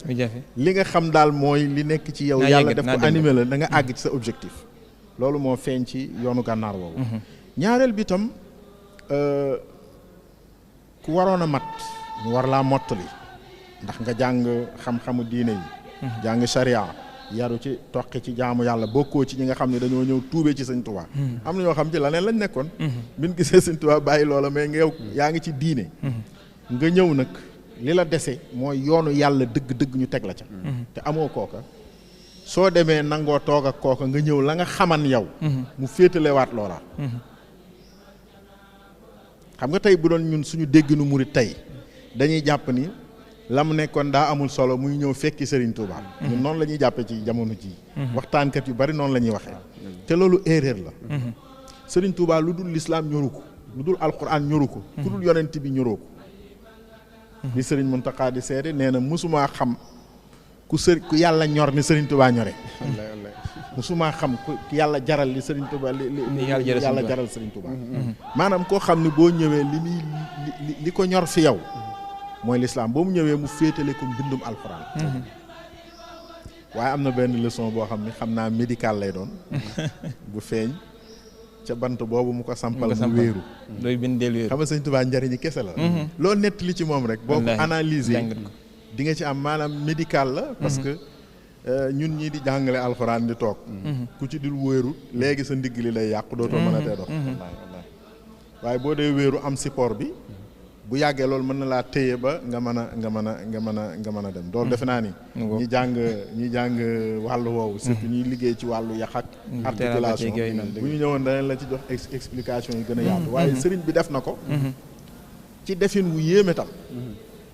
li nga xam daal mooy li nekk ci yow yàlla def ko animé la da nga àgg ci sa objectif loolu moo feeñ ci yoonu gànnaar woowu ñaareel bi tam ku waroon a mat ñu war laa mottali ndax nga jàng xam-xamu diine yi jàng sharia yaru ci toqi ci jaamu yàlla bokkoo ci ñi nga xam ne dañoo ñëw tuubee ci sëñ Tuubaa am na ñoo xam ci leneen lañ nekkoon bin gisee sëñ Tuubaa bàyyi loola mais nga yow yaa ngi ci diine nga ñëw nag li la dese mooy yoonu yàlla dëgg-dëgg ñu teg la ca te amoo kooka soo demee nangoo toog ak kooka nga ñëw la nga xaman yow mu féetalewaat loola xam nga tey bu doon ñun suñu dégginu murit tey dañuy jàpp ni la mu nekkoon daa amul solo muy ñëw fekki Serigne Touba ñun noonu la ñuy jàppee ci jamono ji waxtaankat yu bari noonu la ñuy waxee te loolu erreur la Serigne Touba lu dul l'islam ñoru ko lu dul alquran ñoru ko ku dul yonent bi ñoroo ko li Serigne Mountakha di seede nee na mësumaa xam ku yàlla ñor ni Serigne Touba ñore mësumaa xam ku yàlla jaral li Serigne Touba li yàlla jaral Serigne Touba maanaam koo xam ne boo ñëwee li ko ñor fi yow mooy lislaam boo mu ñëwee mu féetale ko mbindum alxuraan waaye am na benn leçon boo xam ne xam naa médical lay doon bu feeñ ca bant boobu mu ko sampal mu wéeru looy bindeel wéeru xam nga Sëñ Tuubaa njariñi kese la loo nett li ci moom rek boo ko analyser di nga ci am maanaam médical la parce que ñun ñii di jàngale alxuraan di toog ku ci dul wéeru léegi sa ndigg li lay yàqu dootoo mën a tee dox waaye boo dee wéeru am support bi bu yàggee loolu mën na laa téye ba nga mën a dem loolu defe naa ni ñi jàng wàllu woowu surtout ñuy liggéey ci wàllu yàq ak articulation bu ñu ñëwoon danañ la ci jox explication yi gën a yaatu waaye sëriñ bi def na ko ci defin wu yéeme tam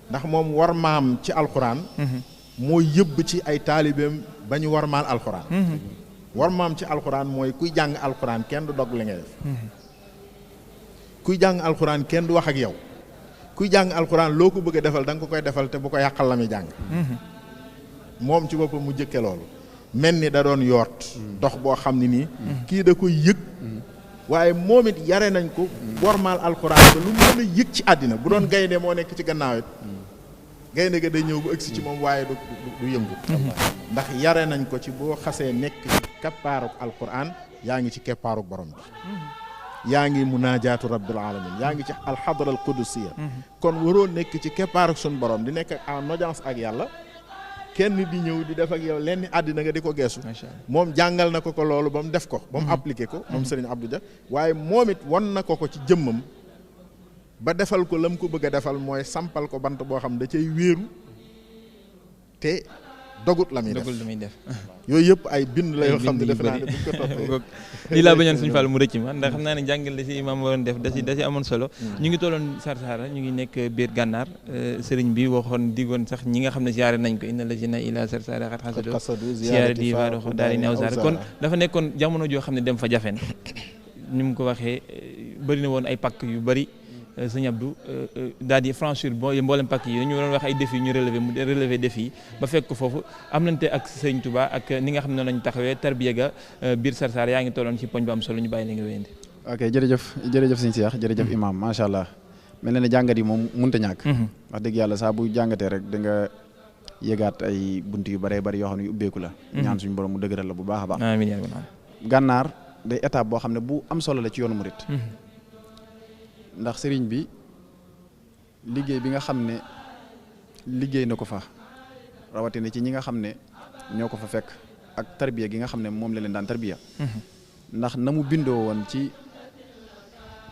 ndax moom war maam ci alxuraan moo yëbb ci ay taalibeem ba ñu war maal alxuraan war maam ci alxuraan mooy kuy jàng alxuraan kenn du dog li ngay def kuy jàng alxuraan kenn du wax ak yow kuy jàng alxuraan loo ko bëgg a defal da nga ko koy defal te bu ko yàqal la muy jàng moom ci boppam mu jëkke loolu mel ni da doon yoot dox boo xam ne nii kii da koy yëg waaye moom it yare nañ ko wormaal alxuraan te lu mën a yëg ci àddina bu doon gaynde moo nekk ci gannaaw it gaynde ga day ñëw bu ëgsi ci moom waaye du yëngu ndax yare nañ ko ci boo xasee nekk ci keppaaruk alxuraan yaa ngi ci keppaaruk borom bi yaa ngi munaajaatu rabbil alamin yaa ngi ci alxadra al qudusiya kon waroo nekk ci keppaaruk suñ borom di nekk en audience ak yàlla kenn di ñëw di def ak yow lenn àddina nga di ko geesu moom jàngal na ko loolu ba mu def ko ba mu appliqué ko moom Serigne Abdou Dia waaye moom it won na ko ci jëmmam ba defal ko lam ko bëgg a defal mooy sampal ko bant boo xam da cay wéeru te dogut la muy def yooyu yëpp ay bind la yoo xam ne defe naa ne buñ ko toppee lii laa bañoon suñu Fall mu rëcc ma ndax xam naa ne jàngal da si imaam waroon def da si amoon solo ñu ngi tolloon Sarsara ñu ngi nekk biir gànnaar sëriñ bi waxoon digoon sax ñi nga xam ne siyaare nañ ko inna lazina ila Sarsara xat xasadu siyaare di waadoxo daal di new sar kon dafa nekkoon jamono joo xam ne dem fa jafen ni mu ko waxee bëri na woon ay pakk yu bëri sëñ Abdou daal di franchir mboolem pakk yi dañu doon wax ay défis ñu relever défis yi ba fekk ko foofu am nante ak sëñ Touba ak ni nga xam ne noonu lañu taxawee tarbiya ga biir Sarsara yaa ngi tolloon ci poñ bu am solo ñu bàyyi la nga wéyandi. ok jërëjëf sëñ Cheikh jërëjëf imam macha allah mel na ne jàngat yi moom mënta ñàkk. wax dëgg yàlla saa bu jàngatee rek da nga yëgaat ay bunt yu bëree bëri yoo xam ne yu ubbeeku la. ñaan suñu borom mu dëgëral la bu baax a baax. amiin yaa rabbal gànnaar day étape boo xam ne bu am solo la ci yoonu murit ndax sëriñ bi liggéey bi nga xam ne liggéey na ko fa rawatina ci ñi nga xam ne ñoo ko fa fekk ak tarbiya gi nga xam ne moom la leen daan tarbiya ndax na mu bindoo woon ci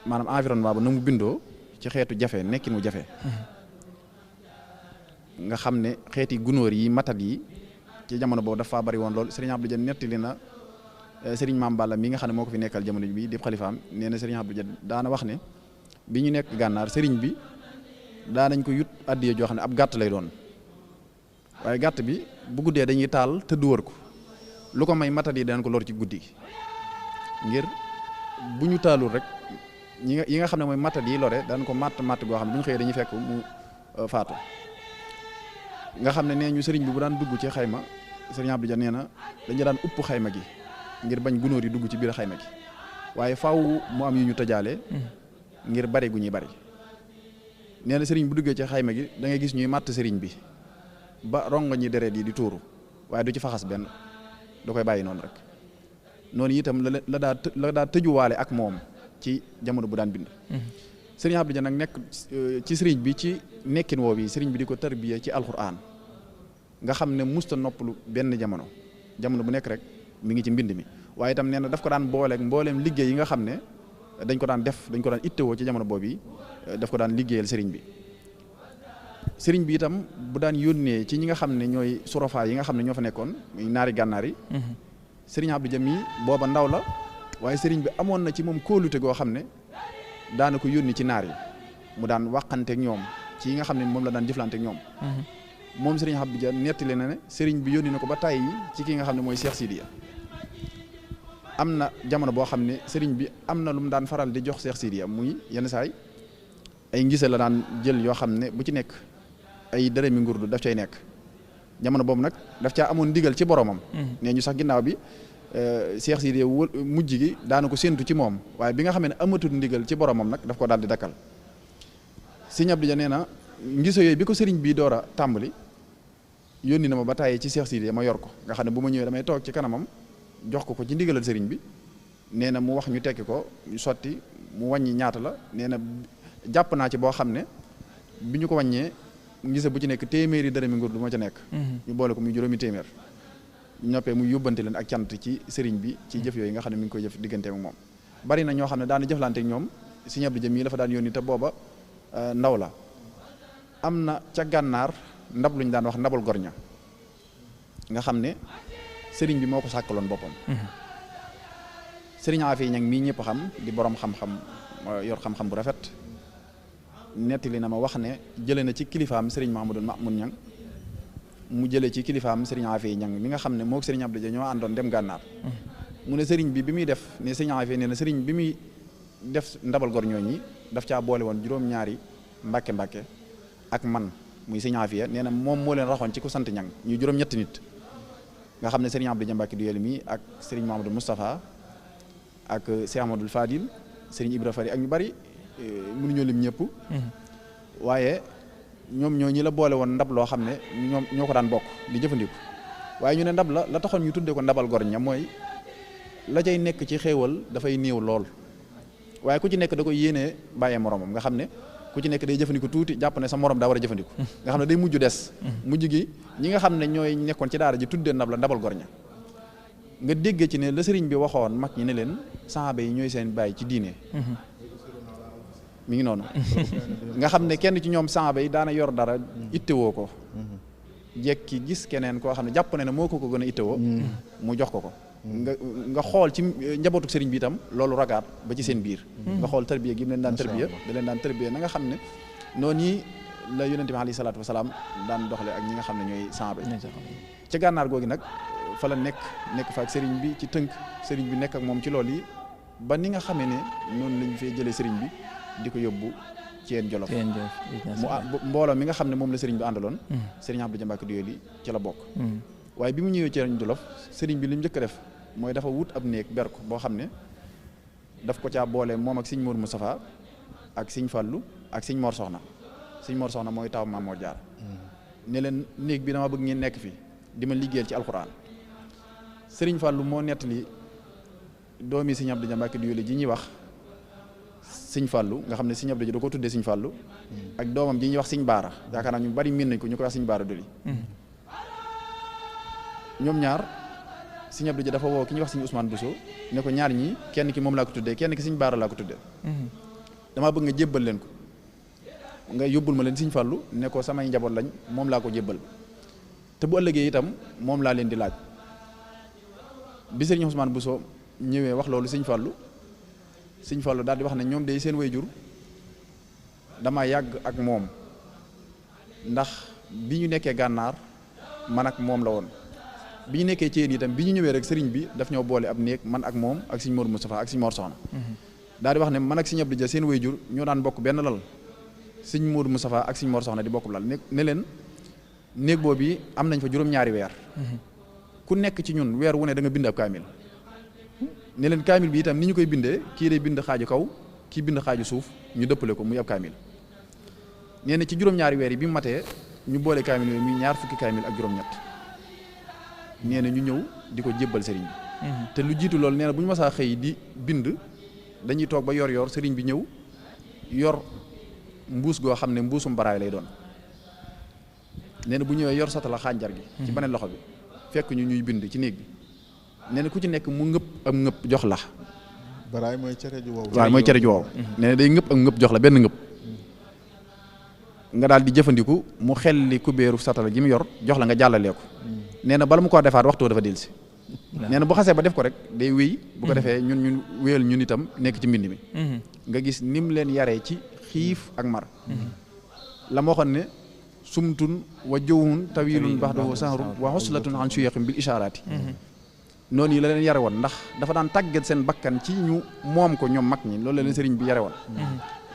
maanaam environnement ba na mu bindoo ci xeetu jafe nekkin mu jafe nga xam ne xeeti gunóor yi matat yi ci jamono boobu dafa bari woon lool sëriñ Abdou Dia nettali na sëriñ Maam Balla mi nga xam ne moo ko fi nekkal jamono bi di xalifaam nee na sëriñ Abdou Dia daana wax ne bi ñu nekk gànnaar sëriñ bi daanañ ko yut addiya joo xam ne ab gàtt lay doon waaye gàtt bi bu guddee dañuy taal tëdd wër ko lu ko may matat yi danañ ko lor ci guddi gi ngir bu ñu taalul rek yi nga xam ne mooy matat yi lore danañ ko matt goo xam ne bu ñu xëyee dañuy fekk mu faatu nga xam ne nee ñu sëriñ bi bu daan dugg ci xayma sëriñ Abdou Dia nee na dañu daan upp xayma gi ngir bañ gunóor yi dugg ci biir xayma gi waaye faaw mu am yu ñu tëjaale ngir bari gu ñuy bari nee na sëriñ bu duggee ci xayma gi da ngay gis ñuy màtt sëriñ bi ba rongo ñi deret yi di tuuru waaye du ci faxas benn da koy bàyyi noonu rek noonu itam la daa tëjuwaale ak moom ci jamono bu daan bind sëriñ Abdou Dia nag nekk ci sëriñ bi ci nekkin woo bi sëriñ bi di ko tarbiya ci alxuraan nga xam ne musta noppalu benn jamono bu nekk rek mi ngi ci mbind mi waaye itam nee na daf ko daan booleeg mbooleem liggéey yi nga xam ne dañ ko daan ittewoo ci jamono boobu yi daf ko daan liggéeyal sëriñ bi sëriñ bi itam bu daan yónnee ci ñi nga xam ne ñooy surafaa yi nga xam ne ñoo fa nekkoon muy naari gànnaar yi sëriñ Abdou Dia mii booba ndaw la waaye sëriñ bi amoon na ci moom kóolute goo xam ne daana ko yónni ci naar yi mu daan waxanteeg ñoom ci yi nga xam ne moom la daan jëflanteeg ñoom moom sëriñ Abdou Dia nettali na ne sëriñ bi yónni na ko ba tàyyi ci ki nga xam ne mooy Cheikh Sidiya am na jamono boo xam ne sëriñ bi am na lu mu daan faral di jox Cheikh Sidiya muy yenn saay ay ngise la daan jël yoo xam ne bu ci nekk ay dërëmi ngurdu daf cay nekk jamono boobu nag daf caa amoon ndigal ci boromam nee ñu sax ginnaaw bi Cheikh Sidiya mujj gi daana ko séentu ci moom waaye bi nga xam ne amatul ndigal ci boromam nag daf ko daal di dakkal sëriñ Abdou Dia nee na ngise yooyu bi ko sëriñ bii door a tàmbali yónni na ma ba tàyyi ci Cheikh Sidiya ma yor ko nga xam ne bu ma ñëwee damay toog ci kanamam jox ko ci ndigalal sëriñ bi nee na mu wax ñu tekki ko ñu sotti mu wàññi ñaata la nee na jàpp naa ci boo xam ne bi ñu ko wàññee ngise bu ci nekk téeméeri dërëmi nguur du ma ca nekk ñu boole ko muy juróomi téeméer ñu noppee muy yóbbante leen ak cant ci sëriñ bi ci jëf yooyu nga xam ne mi ngi koy jëf diggante ak moom bari na ñoo xam ne daana jëflante ak ñoom sëriñ Abdou Dia mii dafa daan yónni te booba ndaw la am na ca gànnaar ndab lu ñu daan wax ndabal gorña nga xam ne sëriñ bi moo ko sàkkaloon boppam sëriñ Afi Ñang mii ñëpp xam di borom xam-xam yor xam-xam bu rafet nettali na ma wax ne jële na ci kilifaam sëriñ Mahamadou Mamoun Ñang mu jële ci kilifaam sëriñ Afi Ñang mi nga xam ne moo sëriñ Abdou Dia ñoo àndoon dem gànnaar mu ne sëriñ bi muy def ne sëriñ Afi nee na sëriñ bi muy def ndabal gor ñooñi daf caa boole woon juróom-ñaari mbàkke ak man muy sëriñ Afi nee na moom moo leen raxoon ci ku sant Ñang ñu juróom-ñetti nit nga xam ne sëriñ Abdou Dia Mbàkke du yel mi ak sëriñ Mahamadou Moustapha ak Cheikh Amadou Fadil sëriñ Ibra Fari ak ñu bari mënuñoo lim ñëpp waaye ñoom ñoo ñi la boole woon ndab loo xam ne ñoo ko daan bokk di jëfandiku waaye ñu ne ndab la taxoon ñu tuddee ko ndabal gor ña mooy la cay nekk ci xéewal dafay néew lool waaye ku ci nekk da koy yéenee bàyyee moromam nga xam ne ku ci nekk day jëfandiku tuuti jàpp ne sa morom daa war a jëfandiku nga xam ne day mujj des mujj gi ñi nga xam ne ñooy nekkoon ci daara ji tuddee ndabal gor ña nga dégg ci ne la sëriñ bi waxoon mag ñi ne leen saxaaba yi ñooy seen bàyyi ci diine mi ngi noonu nga xam ne kenn ci ñoom saaba yi daana yor dara ittewoo ko jekki gis keneen koo xam ne jàpp ne moo ko gën a ittewoo mu jox ko nga xool ci njabootu sëriñ bi itam loolu ragaat ba ci seen biir nga xool tarbiya gi mu leen daan tarbiya da leen daan tarbiya na nga xam ne noonu yi la yonente bi alayhi salaatu wasalaam daan doxale ak ñi nga xam ne ñooy saaba yi ca gànnaar googi nag fa la nekk fa ak sëriñ bi ci tënk sëriñ bi nekk ak moom ci loolu yi ba ni nga xamee ne noonu lañu fee jëlee sëriñ bi di ko yóbbu Ceen Jolof mu mbooloo mi nga xam ne moom la sëriñ bi àndaloon sëriñ Abdou Dia Mbacke Doyoly ci la bokk waaye bi mu ñëwee Ceen Jolof sëriñ bi li mu njëkk a def mooy dafa wut ab néeg ber ko boo xam ne daf ko caa boole moom ak sëñ Mour Moustapha ak sëñ Fallou ak sëñ Mor Soxna sëñ Mor Soxna mooy taw Maam Mor Jaara ne leen néeg bi dama bëgg ngeen nekk fi di ma liggéeyal ci alxuraan sëriñ Fallou moo nettali doomi sëñ Abdou Dia Mbacke Doyoly ji ñuy wax sëñ Fallou nga xam ne sëñ Abdou Dia da ko tuddee sëñ Fallou ak doomam ji ñuy wax sëñ Baara yaakaar naa ñu bari miin nañ ko ñu koy wax sëñ Baara Doyoly ñoom ñaar sëñ Abdou Dia dafa woo ki ñuy wax sëñ Ousmane Bousso ne ko ñaar ñi kenn ki moom laa ko tuddee kenn ki sëñ Baara laa ko tuddee damaa bëgg nga jébbal leen ko nga yóbbul ma leen sëñ Fallou ne ko samay njaboot lañ moom laa ko jébbal te bu ëllëgee itam moom laa leen di laaj bi sëriñ Ousmane Bousso ñëwee wax loolu sëñ Fallou daal di wax ne ñoom day seen wayjur dama yàgg ak moom ndax bi ñu nekkee gànnaar man ak moom la woon bi ñu nekkee ci yéen itam bi ñu ñëwee rek sëriñ bi daf ñoo boole ab néeg man ak moom ak sëñ Mour Moustapha ak sëñ Mor Soxna daal di wax ne man ak sëñ Abdou Dia seen wayjur ñoo daan bokk benn lal sëñ Mour Moustapha ak sëñ Mor Soxna di bokk lal ne leen néeg boobu yi am nañ fa juróom-ñaari weer ku nekk ci ñun weer wu ne da nga bind ab kaamil ne leen kaamil bi itam ni ñu koy bindee kii day bind xaaju kaw kii bind xaaju suuf ñu dëppale ko muy ab kaamil nee na ci juróom-ñaari weer yi bi mu matee ñu boole kaamil yooyu muy ñaar fukki kaamil ak juróom-ñett nee na ñu ñëw di ko jébbal sëriñ bi te lu jiitu loolu nee na bu ñu masaa xëy di bind dañuy toog ba yor sëriñ bi ñëw yor mbuus goo xam ne mbuusum baraay lay doon nee na bu ñëwee yor satala xànjar gi ci beneen loxo bi fekk ñu ñuy bind ci néeg bi nee na ku ci nekk mu ngëpp am ngëpp jox la baraay mooy cere ju wow waaw mooy cere ju wow nee na day ngëpp am ngëpp jox la benn ngëpp nga daal di jëfandiku mu xelli kubéeru satala gi mu yor jox la nga jàllalee ko nee na bala mu ko defaat waxtu dafa dellusi nee na bu xasee ba def ko rek day wéy bu ko defee ñun wéyal ñun itam nekk ci mbind mi nga gis ni mu leen yaree ci xiif ak mar la ma waxoon ne sumtun wa jawhun tawilun baxdahu sahrun wa xuslatun an suyaqin bil ishaaraati noonu yi la leen yare woon ndax dafa daan tàggat seen bakkan ci ñu moom ko ñoom mag ñi loolu la leen sëriñ bi yare woon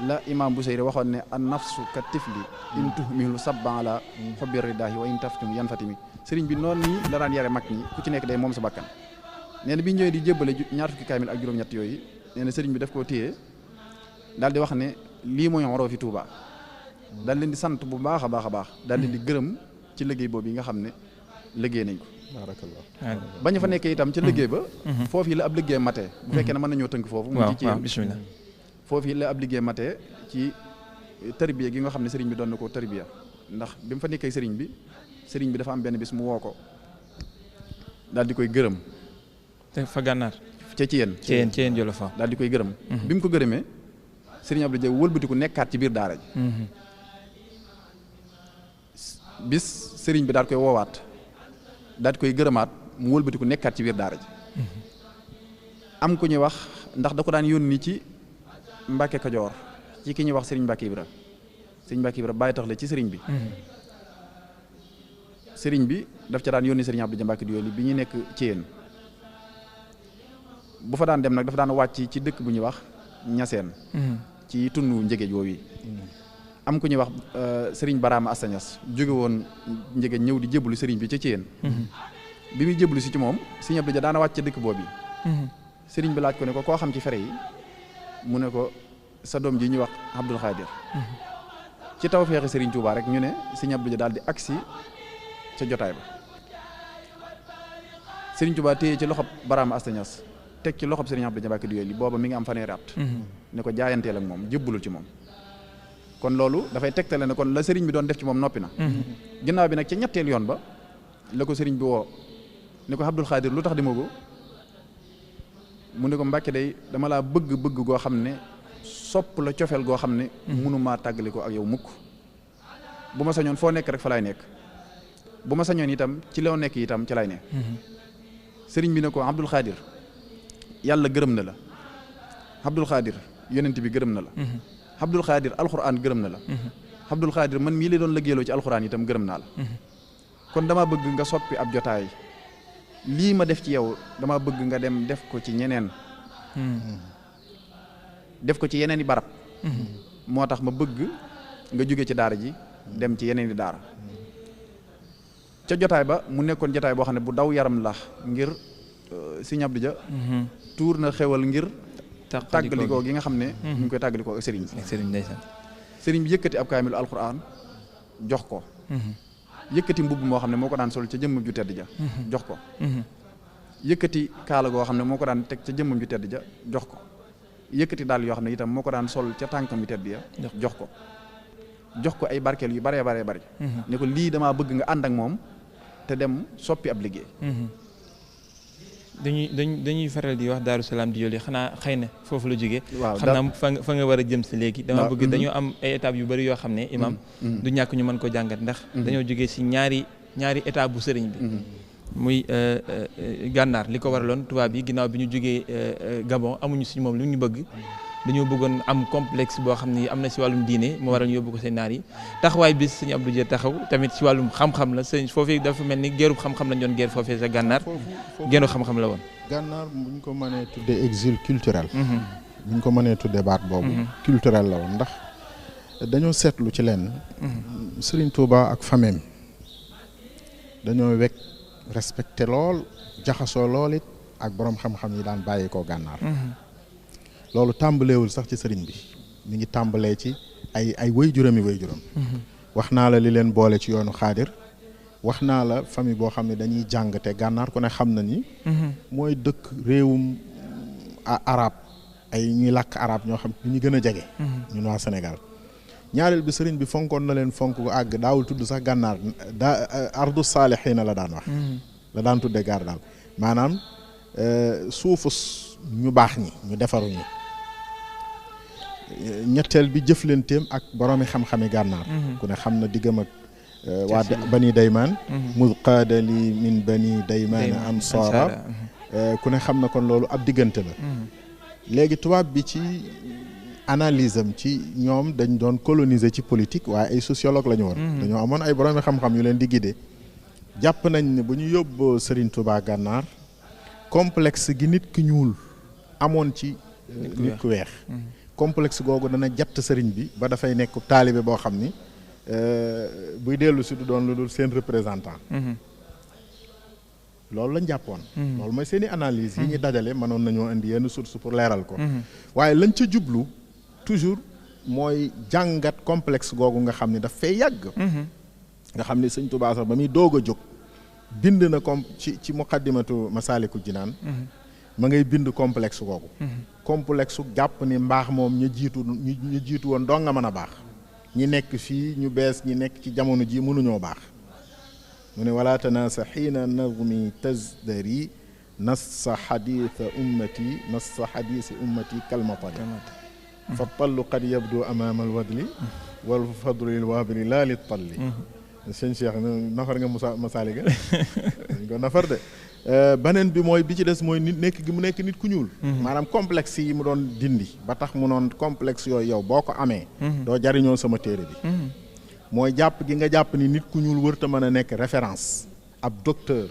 la imam Busayri waxoon ne an nafsu ka tifli in tuhmilu sabban ala xobbi ridaahi wa in taftum yan fatimi sëriñ bi noonu nii la daan yare mag ñi ku ci nekk day moom sa bakkan nee na bi ñëwee di jébbale ñaar fukki kaamil ak juróom-ñett yooyu nee na sëriñ bi daf koo téye daal di wax ne lii mooy waroo fi Tuuba daal leen di sant bu baax a baax daal leen di gërëm ci liggéey boobu yi nga xam ne liggéey nañ ko barakallah bañ fa nekkee itam ca liggéey ba foofu yi la ab liggéey matee bu fekkee ne mën nañoo tënk foofu mu ci bismillah foofu yi la ab liggéey matee ci tarbiya gi nga xam ne sëriñ bi doon na ko tarbiya ndax bi mu fa nekkee sëriñ bi dafa am benn bis mu woo ko daal di koy gërëm te fa gànnaar ca ci yéen Jolof daal di koy gërëm bi mu ko gërëmee sëriñ Abdou Dia wëlbatiku nekkaat ci biir daara ji bis sëriñ bi daal koy woowaat daal di koy gërëmaat mu wëlbatiku nekkaat ci biir daara ji am ku ñuy wax ndax da ko daan yónni ci Mbàkke Kajoor ci ki ñuy wax sëriñ Mbàkke Ibra bàyyi tax la ci sëriñ bi sëriñ bi daf ca daan yónni sëriñ Abdou Dia Mbacke Doyoly bi ñu nekk ci yéen bu fa daan dem nag dafa daan wàcc ci dëkk bu ñuy wax Ñaseen ci tundu njëgeej woowu yi am ku ñuy wax sëriñ Baraama Astañas jóge woon njëgeej ñëw di jébbalu sëriñ bi ca ci yéen bi muy jébbalu si ci moom sëriñ Abdou Dia daana wàcc ca dëkk boobu sëriñ bi laaj ko ne ko koo xam ci fere yi mu ne ko sa doom ji ñuy wax Abdul Xaadir ci tawfeexi sëriñ Touba rek ñu ne sëriñ Abdou Dia daal di agsi ca jotaay ba sëriñ Touba téye ci loxob Baraama Astañas teg ci loxob sëriñ Abdou Dia Mbacke Doyoly booba mi ngi am fanweeri at ne ko jaayanteel ak moom jébbalul ci moom kon loolu dafay tegtale ne kon la sëriñ bi doon def ci moom noppi na ginnaaw bi nag ca ñetteel yoon ba la ko sëriñ bi woo ne ko Abdul Xaadir lu tax demoo ko mu ne ko Mbàkke day dama laa bëgg goo xam ne sopp la cofeel goo xam ne mënumaa tàggali ko ak yow mukk bu ma sañoon foo nekk rek fa laay nekk bu ma sañoon itam ci loo nekk itam ci laay ne sëriñ bi ne ko Abdul Xaadir yàlla gërëm na la Abdul Xaadir yonent bi gërëm na la Abdul Xaadir alxuraan gërëm na la Abdul Xaadir man mii la doon liggéeyloo ci alxuraan itam gërëm naa la kon dama bëgg nga soppi ab jotaay lii ma def ci yow dama bëgg nga dem def ko ci ñeneen def ko ci yeneen i barab moo tax ma bëgg nga jóge ci daara ji dem ci yeneen i daara ca jotaay ba mu nekkoon jotaay boo xam ne bu daw yaram la ngir Sëriñ Abdou Dia tuur na xewal ngir tàggalikoo gi nga xam ne ñu ngi koy tàggalikoo ak sëriñ bi sëriñ bi yëkkati ab kaamilu alquran jox ko yëkkati mbubb moo xam ne moo ko daan sol ca jëmmam ju tedd ja jox ko yëkkati kaala goo xam ne moo ko daan teg ca jëmmam ju tedd ja jox ko yëkkati daal yoo xam ne itam moo ko daan sol ca tànkam yu tedd ya jox ko ay barkeel yu baree baree bari ne ko lii damaa bëgg nga ànd ak moom te dem soppi ab liggéey dañuy faral di wax Daaru Salaam Diyoli xanaa xëy na foofu la jógee waaw xam naa fa nga war a jëm si léegi dama bëgg dañoo am ay étapes yu bari yoo xam ne imam du ñàkk ñu mën ko jàngat ndax dañoo jógee si ñaari étape bu sëriñ bi muy gànnaar li ko waraloon tubaab yi ginnaaw bi ñu jógee Gabon amuñu si moom lu ñu bëgg dañoo bëggoon am complexe boo xam ne am na si wàllum diine moo waral ñu yóbbu ko seen naar yi taxawaay bis Sëriñ Abdou Dia taxaw tamit si wàllum xam-xam la sëñ foofee dafa mel ni geerub xam-xam lañ doon geer foofee sa gànnaar geenu xam-xam la woon gànnaar bu ñu ko mënee tuddee exil culturel bu ñu ko mënee tuddee baat boobu culturel la woon ndax dañoo seetlu ci leen Sëriñ Tuuba ak fameem dañoo wekk respecté lool jaxasoo lool it ak boroom xam-xam yi daan bàyyi koo gànnaar loolu tàmbaleewul sax ci sëriñ bi mi ngi tàmbalee ci ay waajuram wax naa la li leen boole ci yoonu xaadir wax naa la famille boo xam ne dañuy jàng te gànnaar ku ne xam na ni mooy dëkk réewum arab ay ñuy làkk arab ñoo xam ni ñu gën a jege ñun waa Sénégal ñaareel bi sëriñ bi fonkoon na leen fonk gu àgg daawul tudd sax gànnaar ardu saalihiina la daan wax la daan tudde gaar daal maanaam suufus ñu baax ñi ñu defaru ñi ñetteel bi jëflanteem ak boroomi xam-xami gànnaar ku ne xam na diggam ak waa bani daymaan mud qaada li min bani daymaan ansaara ku ne xam na kon loolu ab diggante la léegi tubaab bi ci analyse am ci ñoom dañ doon coloniser ci politique waaye ay sociologue la ñu woon dañoo amoon ay boroomi xam-xam yu leen di guider jàpp nañ ne bu ñu yóbboo Serigne Touba gànnaar complexe gi nit ki ñuul amoon ci nit ku weex complexe googu dana jatt sëriñ bi ba dafay nekk taalibe boo xam ni buy dellu si du doon lu dul seen représentant loolu lañ jàppoon loolu mooy seen i analyse yi ñu dajale mënoon nañoo indi yenn source pour leeral ko waaye lañ ca jublu toujours mooy jàngat complexe googu nga xam ne daf fay yàgg nga xam ne sëñ Tuubaa sax ba muy doog a jóg bind na comme ci muqaddimatu Masaalikul Jinaan ma ngay bind complexe googu complexe jàpp ni mbaax moom ñu jiitu woon doo nga mën a baax ñi nekk fii ñu bees ñi nekk ci jamono ji mënuñoo baax mu ne wala tanaasa xiina nazmi tazdari nassa xadiisa ummati kalmatali fa tallu qad yabdu amaama alwadli wal fadlu lil waabili laa li talli sëñ Cheikh nafar nga masaali ga dañ ko nafar de beneen bi mooy bi ci des mooy nit nekk gi mu nekk nit ku ñuul maanaam complexe yi mu doon dindi ba tax mu noon complexe yooyu yow boo ko amee doo jariñoo sama téere bi mooy jàpp gi nga jàpp ni nit ku ñuul wërta mën a nekk référence ab docteur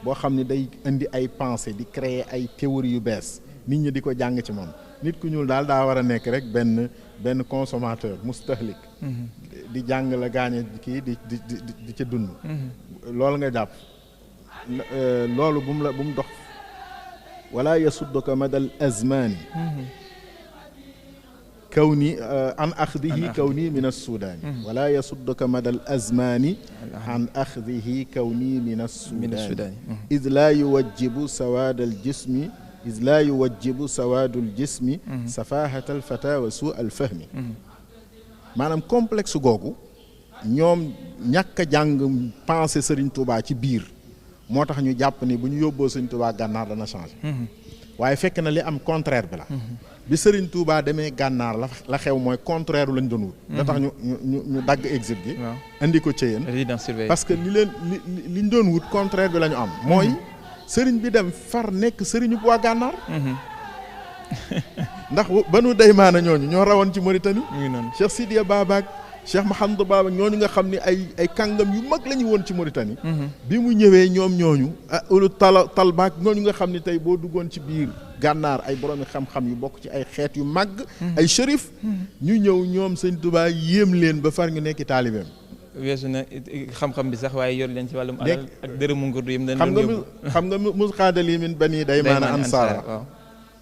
boo xam ne day indi ay pensée di créer ay théories yu bees nit ñi di ko jàng ci moom nit ku ñuul daal daa war a nekk rek benn consommateur mustahlik di jàng la gaañe kii di ca dund loolu nga jàpp loolu bu mu dox wala yasudduka madal azmani kawni an axdihi kawni min assudaani wala yasudduka madal azmani an axdihi kawni min assudaani id laa yuwajjibu sawaadal jismi id laa yuwajjibu sawaadul jismi safahatal fata wa suu al fahmi maanaam complexe googu ñoom ñàkk a jàng pensé Serigne Touba ci biir moo tax ñu jàpp ni bu ñu yóbboo Serigne Touba gànnaar dana changé waaye fekk na li am contraire bi la bi Serigne Touba demee gànnaar la xew mooy contraire lañ doon wut da tax ñu dagg exil gi indi ko Thiéyène parce que liñ doon wut contraire bi la ñu am mooy sëriñ bi dem far nekk sëriñu waa gànnaar ndax Banu Daymaana ñooñu ñoo rawoon ci Mauritanie Cheikh Sidiya Baba Cheikh Mahamadou Baba ñooñu nga xam ne ay kàngam yu mag la ñu woon ci Mauritanie bi mu ñëwee ñooñu ulu talbaak ñooñu nga xam ne tey boo duggoon ci biir gànnaar ay boroomi xam-xam yu bokk ci ay xeet yu màgg ay shérif ñu ñëw ñoom sëñ Touba yéem leen ba far ñu nekki taalibeem weesu na xam-xam bi sax waaye yor leen ci wàllum alal ak dërëmu ngurdu yim xam nga mus xaadali min Bani Daymaana ansaara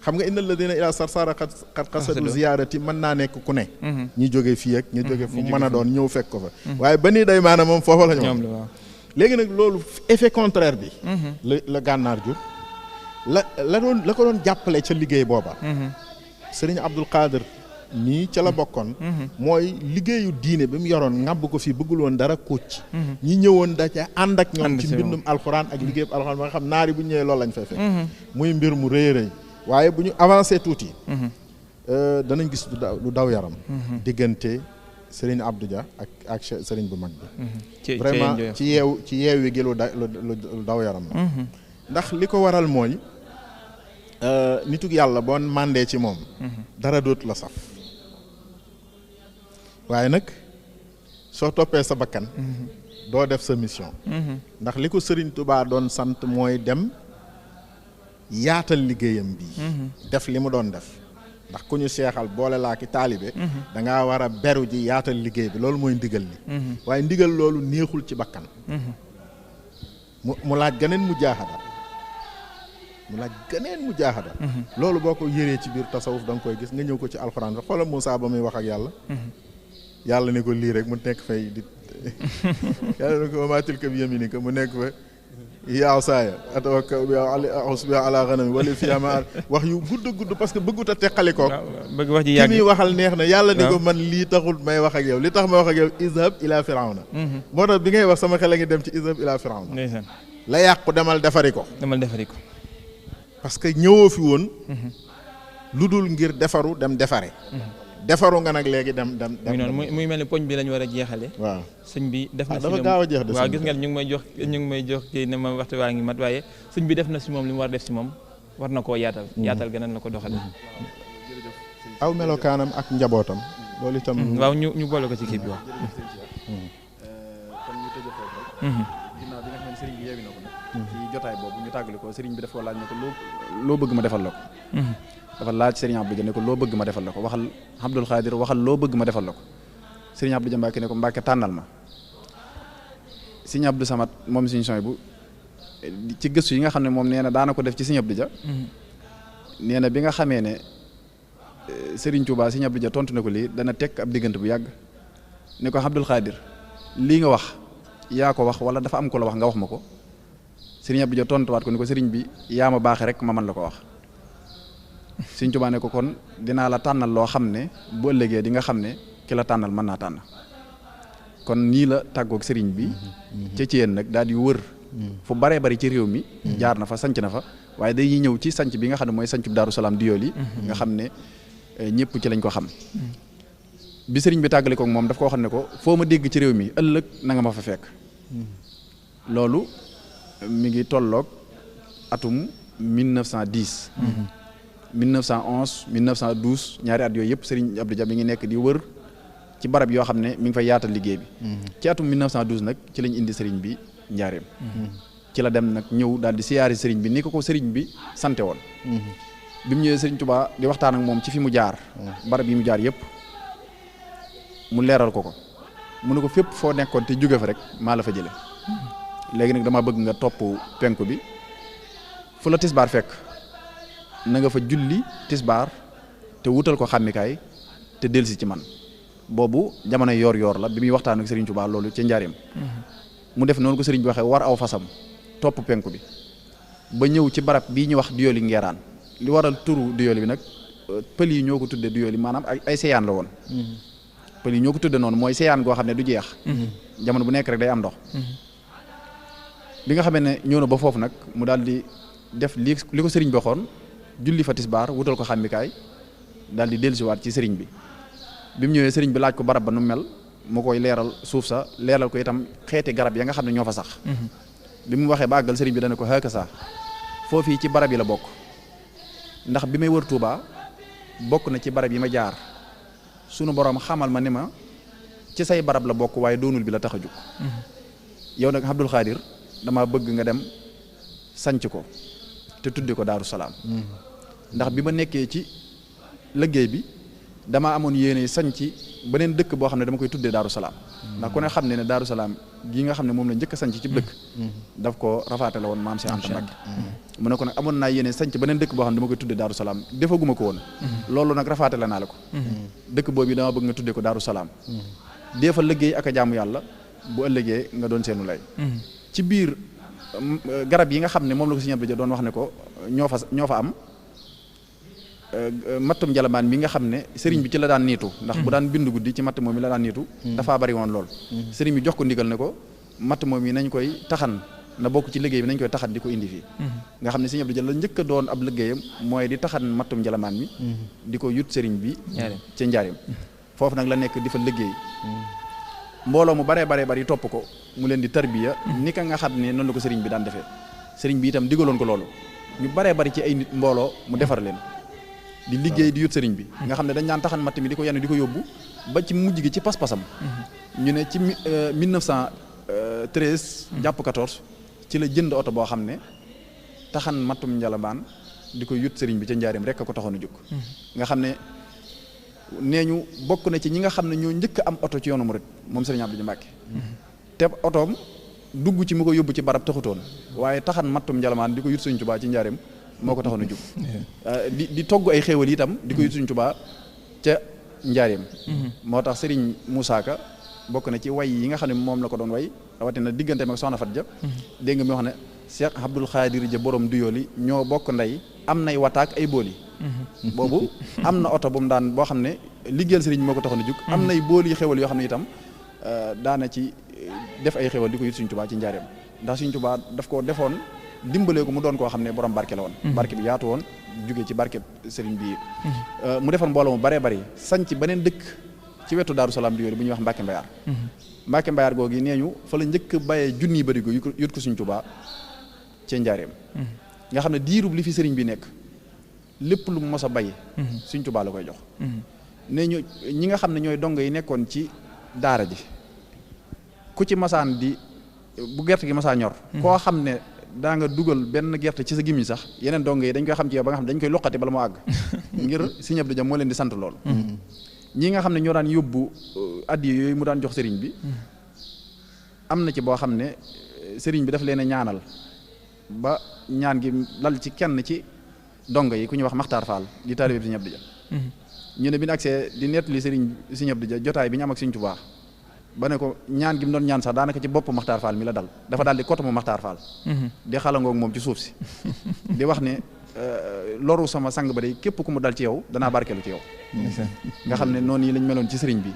xam nga innal ladina ila sarsara qad qasadu ziyaarati mën naa nekk ku ne ñi jóge fii ak ñi jóge fu mën a doon ñëw fekk ko fa waaye Bani Daymaana moom foofa la ñoom léegi nag loolu effet contraire bi la gànnaar jur la ko doon jàppale ca liggéey booba sëriñ Abdul Qadir nii ca la bokkoon mooy liggéeyu diine bi mu yoroon ŋàbb ko fii bëggul woon dara kócc ñi ñëwoon da ca ànd ak ñoom ci mbindum alxuraan ak liggéeyu alxuraan ba nga xam naari bu ñëwee loolu lañ fay fekk muy mbir mu rëy rëy waaye bu ñu avancé tuuti danañ gis lu daw yaram diggante Serigne Abdou Dia ak Serigne bu mag bi vraiment ci yeew wi gi lu daw yaram la ndax li ko waral mooy nitug yàlla boo màndee ci moom dara dootu la saf waaye nag soo toppee sa bakkan doo def sa mission ndax li ko Serigne Touba doon sant mooy dem yaatal liggéeyam bii def li mu doon def ndax ku ñu seexal boole laa ki taalibe da ngaa war a beru ji yaatal liggéey bi loolu mooy ndigal li waaye ndigal loolu neexul ci bakkan mu laaj ganeen mu jaaxada loolu boo ko yëree ci biir tasawuf da nga koy gis nga ñëw ko ci alxuraan rek xoolal Moussa ba muy wax ak yàlla ne ko lii rek mu nekk fay di yàlla ne ko wa maa tilka bi yaminika mu nekk fa yaa saaya atawakkal biha ala ghanami wala fiha ma wax yu gudd parce que bëggut a teqali ko bëgg wax ji yàgg ki muy waxal neex na yàlla ne ko man lii taxul may wax ak yow li tax may wax ak yow izhab ila firawna moo tax bi ngay wax sama xel a ngi dem ci izhab ila firawna la yàqu demal defari ko parce que ñëwoo fi woon lu dul ngir defaru dem defare defaru nga nag léegi dem muy mel ni poñ bi lañu war a jeexale waaw sëñ bi def na si dafa gaaw a jeex de waaw gis nga ñu ngi may jox kii ne ma waxtu waa ngi mat waaye sëñ bi def na si moom li mu war def si moom war na koo yaatal gënal na ko doxale aw melokaanam ak njabootam loolu itam waaw ñu boole ko ci kii bi waaw kon ñu tëjee foofu rek ginnaaw bi nga xam ne sëriñ bi yeewi na ko nag ci jotaay boobu ñu tàggali ko sëriñ bi daf ko laaj ne ko loo bëgg ma defal la ko dafa laaj Serigne Abdou Dia ne ko loo bëgg ma defal la ko waxal Abdul Xaadir waxal loo bëgg ma defal la ko Serigne Abdou Dia Mbàkke ne ko Mbàkke tànnal ma Serigne Abdou Samad moom Serigne Soy bu ci gëstu yi nga xam ne moom nee na daana ko def ci Serigne Abdou Dia nee na bi nga xamee ne Serigne Touba Serigne Abdou Dia tontu na ko lii dana tekk ab diggante bu yàgg ne ko Abdul Xaadir lii nga wax yaa ko wax wala dafa am ko la wax nga wax ma ko Serigne Abdou Dia tontuwaat ko ni ko Serigne bi yaa ma baaxe rek ma mën la ko wax Sëriñ Tuubaa ne ko kon dinaa la tànnal loo xam ne bu ëllëgee di nga xam ne ki la tànnal mën naa tànn kon nii la tàggoog sëriñ bi ca Thiéyène nag daal di wër fu baree bari ci réew mi jaar na fa sanc na fa waaye dañuy ñëw ci sanc bi nga xam ne mooy sancub Daaru Salaam Diyooli nga xam ne ñëpp ci lañ ko xam bi sëriñ bi tàggale koog moom daf koo xam ne ko foo ma dégg ci réew mi ëllëg na nga ma fa fekk loolu mi ngi tolloog atum 1910 1911 1912 ñaari at yooyu yëpp Serigne Abdou Dia mi ngi nekk di wër ci barab yoo xam ne mi ngi fay yaatal liggéey bi ci atum 1912 nag ci lañ indi Serigne bi njaareem ci la dem nag ñëw daal di siyaari Serigne bi ni ko Serigne bi sante woon bi mu ñëwee Serigne Touba di waxtaan ak moom ci fi mu jaar barab yi mu jaar yëpp mu leeral ko mu ne ko fépp foo nekkoon te jóge fa rek maa la fa jële léegi nag dama bëgg nga topp penku bi fu la tisbaar fekk na nga fa julli tisbaar te wutal ko xàmmikaay te delsi ci man boobu jamono yoor la bi muy waxtaan ak Serigne Touba loolu ca njaareem mu def noonu ko Serigne bi waxee war aw fasam topp penku bi ba ñëw ci barab bii ñu wax Diyooli Ngeeraan li waral turu Diyooli bi nag pël yi ñoo ko tudde Diyooli maanaam ay seyaan la woon pël yi ñoo ko tudde noonu mooy seyaan goo xam ne du jeex jamono bu nekk rek day am ndox bi nga xamee ne ñëw na ba foofu nag mu daal di def li ko Serigne bi waxoon julli fa tisbaar wutal ko xàmmikaay daal di dellusiwaat ci sëriñ bi bi mu ñëwee sëriñ bi laaj ko barab ba nu mel mu koy leeral suuf sa leeral ko itam xeeti garab ya nga xam ne ñoo fa sax bi mu waxee ba àggal sëriñ bi dana ko xëkk sa foofii ci barab yi la bokk ndax bi may wër Touba bokk na ci barab yi ma jaar sunu borom xamal ma ni ma ci say barab la bokk waaye doonul bi la tax a jóg yow nag Abdul Xaadir dama bëgg nga dem sanc ko te tudde ko Daaru Salaam ndax bi ma nekkee ci liggéey bi dama amoon yéene sanc beneen dëkk boo xam ne dama koy tuddee Daaru Salaam ndax ku ne xam ne Daaru Salaam gi nga xam ne moom la njëkk a sanc ci dëkk daf ko rafaatale woon maam Cheikh Anta Mbacké mu ne ko nag amoon naa yéene sanc beneen dëkk boo xam ne dama koy tuddee Daaru Salaam defaguma ko woon loolu nag rafaatale naa la ko dëkk boobu dama bëgg nga tuddee ko Daaru Salaam dee fa liggéey ak a jaamu yàlla bu ëllëgee nga doon seenu lay ci biir garab yi nga xam ne moom la ko Sëriñ Abdou Dia doon wax ne ko ñoo fa am mattum jalamaan mi nga xam ne sëriñ bi ci la daan niitu ndax bu daan bind guddi ci matt moom mi la daan niitu dafaa bari woon lool sëriñ bi jox ko ndigal ne ko matt moom yi nañ koy taxan na bokk ci liggéey bi nañ koy taxan di ko indi fii nga xam ne Sëriñ Abdou Dia la njëkk a doon ab liggéeyam mooy di taxan mattum jalamaan mi di ko yut sëriñ bi ca njaarim foofu nag la nekk di fa liggéey mbooloo mu baree bari topp ko mu leen di tarbiya ni ka nga xam ne noonu la ko sëriñ bi daan defee sëriñ bi itam digaloon ko loolu ñu baree bari ci ay nit mbooloo mu defar leen di liggéey di yut sëriñ bi nga xam ne dañ daan taxan matt mi di ko yenn di ko yóbbu ba ci mujj gi ci pas-pasam ñu ne ci 1913 jàpp 14 ci la jënd oto boo xam ne taxan mattum njalabaan di ko yut sëriñ bi ca njaarim rek a ko taxoon a jóg nga xam ne nee ñu bokk na ci ñi nga xam ne ñoo njëkk am oto ci yoonu murit moom Sëriñ Abdou Dia Mbacké te otoom dugg ci mu ko yóbbu ci barab taxutoon waaye taxan mattum njalamaan di ko yut Sëriñ Tuubaa ci njaareem moo ko taxoon a jóg di togg ay xéewal itam di ko yut Sëriñ Tuubaa ca njaareem moo tax Sëriñ Moussa Ka bokk na ci way yi nga xam ne moom la ko doon way rawatina diggante mag soxna Fat Dia dégg nga mi wax ne Cheikh Abdoul Khadir Dia borom duyooli ñoo bokk ndey am nay wataak ay booli boobu am na oto bu mu daan boo xam ne liggéeyal sëriñ moo ko taxoon a jóg am nay booli xéwal yoo xam ne itam daana ci def ay xéwal di ko yut Sëriñ Tuubaa ci njaareem ndax Sëriñ Tuubaa daf ko defoon dimbalee ko mu doon koo xam ne borom barke la woon barke bi yaatu woon jóge ci barke sëriñ bi mu defoon mbooloo mu baree bari sañ ci beneen dëkk ci wetu Daaru Salaam di yooyu bu ñuy wax Mbàkke Mbayaar Mbàkke Mbayaar googu nee ñu fa la njëkk bayee junniy bari ko yut ko Sëriñ Tuubaa ci njaareem nga xam ne diirub li fi sëriñ bi nekk lépp lu mu mos a bay Sëriñ Tuubaa la koy jox nee ñu ñi nga xam ne ñooy dongo yi nekkoon ci daara ji ku ci masaan di bu gerte gi masaa ñor koo xam ne daa nga dugal benn gerte ci sa gimiñ sax yeneen dongo yi dañ koy xam ci yow ba nga xam ne dañ koy loqati bala moo àgg ngir Sëriñ Abdou Dia moo leen di sant loolu ñi nga xam ne ñoo daan yóbbu addi yooyu mu daan jox sëriñ bi am na ci boo xam ne sëriñ bi daf leen a ñaanal ba ñaan gi lal ci kenn ci dongo yi ku ñuy wax Maxtaar Fall di taalibe Sëriñ Abdou Dia ñu ne bi ñu agsee di nettali Sëriñ Abdou Dia jotaay bi ñu am ak Sëriñ Tuubaa ba ne ko ñaan gi mu doon ñaan sax daanaka ci bopp Maxtaar Fall mi la dal dafa daal di kotomu Maxtaar Fall di xalangoog moom ci suuf si di wax ne loru sama sang ba day képp ku mu dal ci yow danaa barkeelu ci yow nga xam ne noonu yi lañ meloon ci sëriñ bi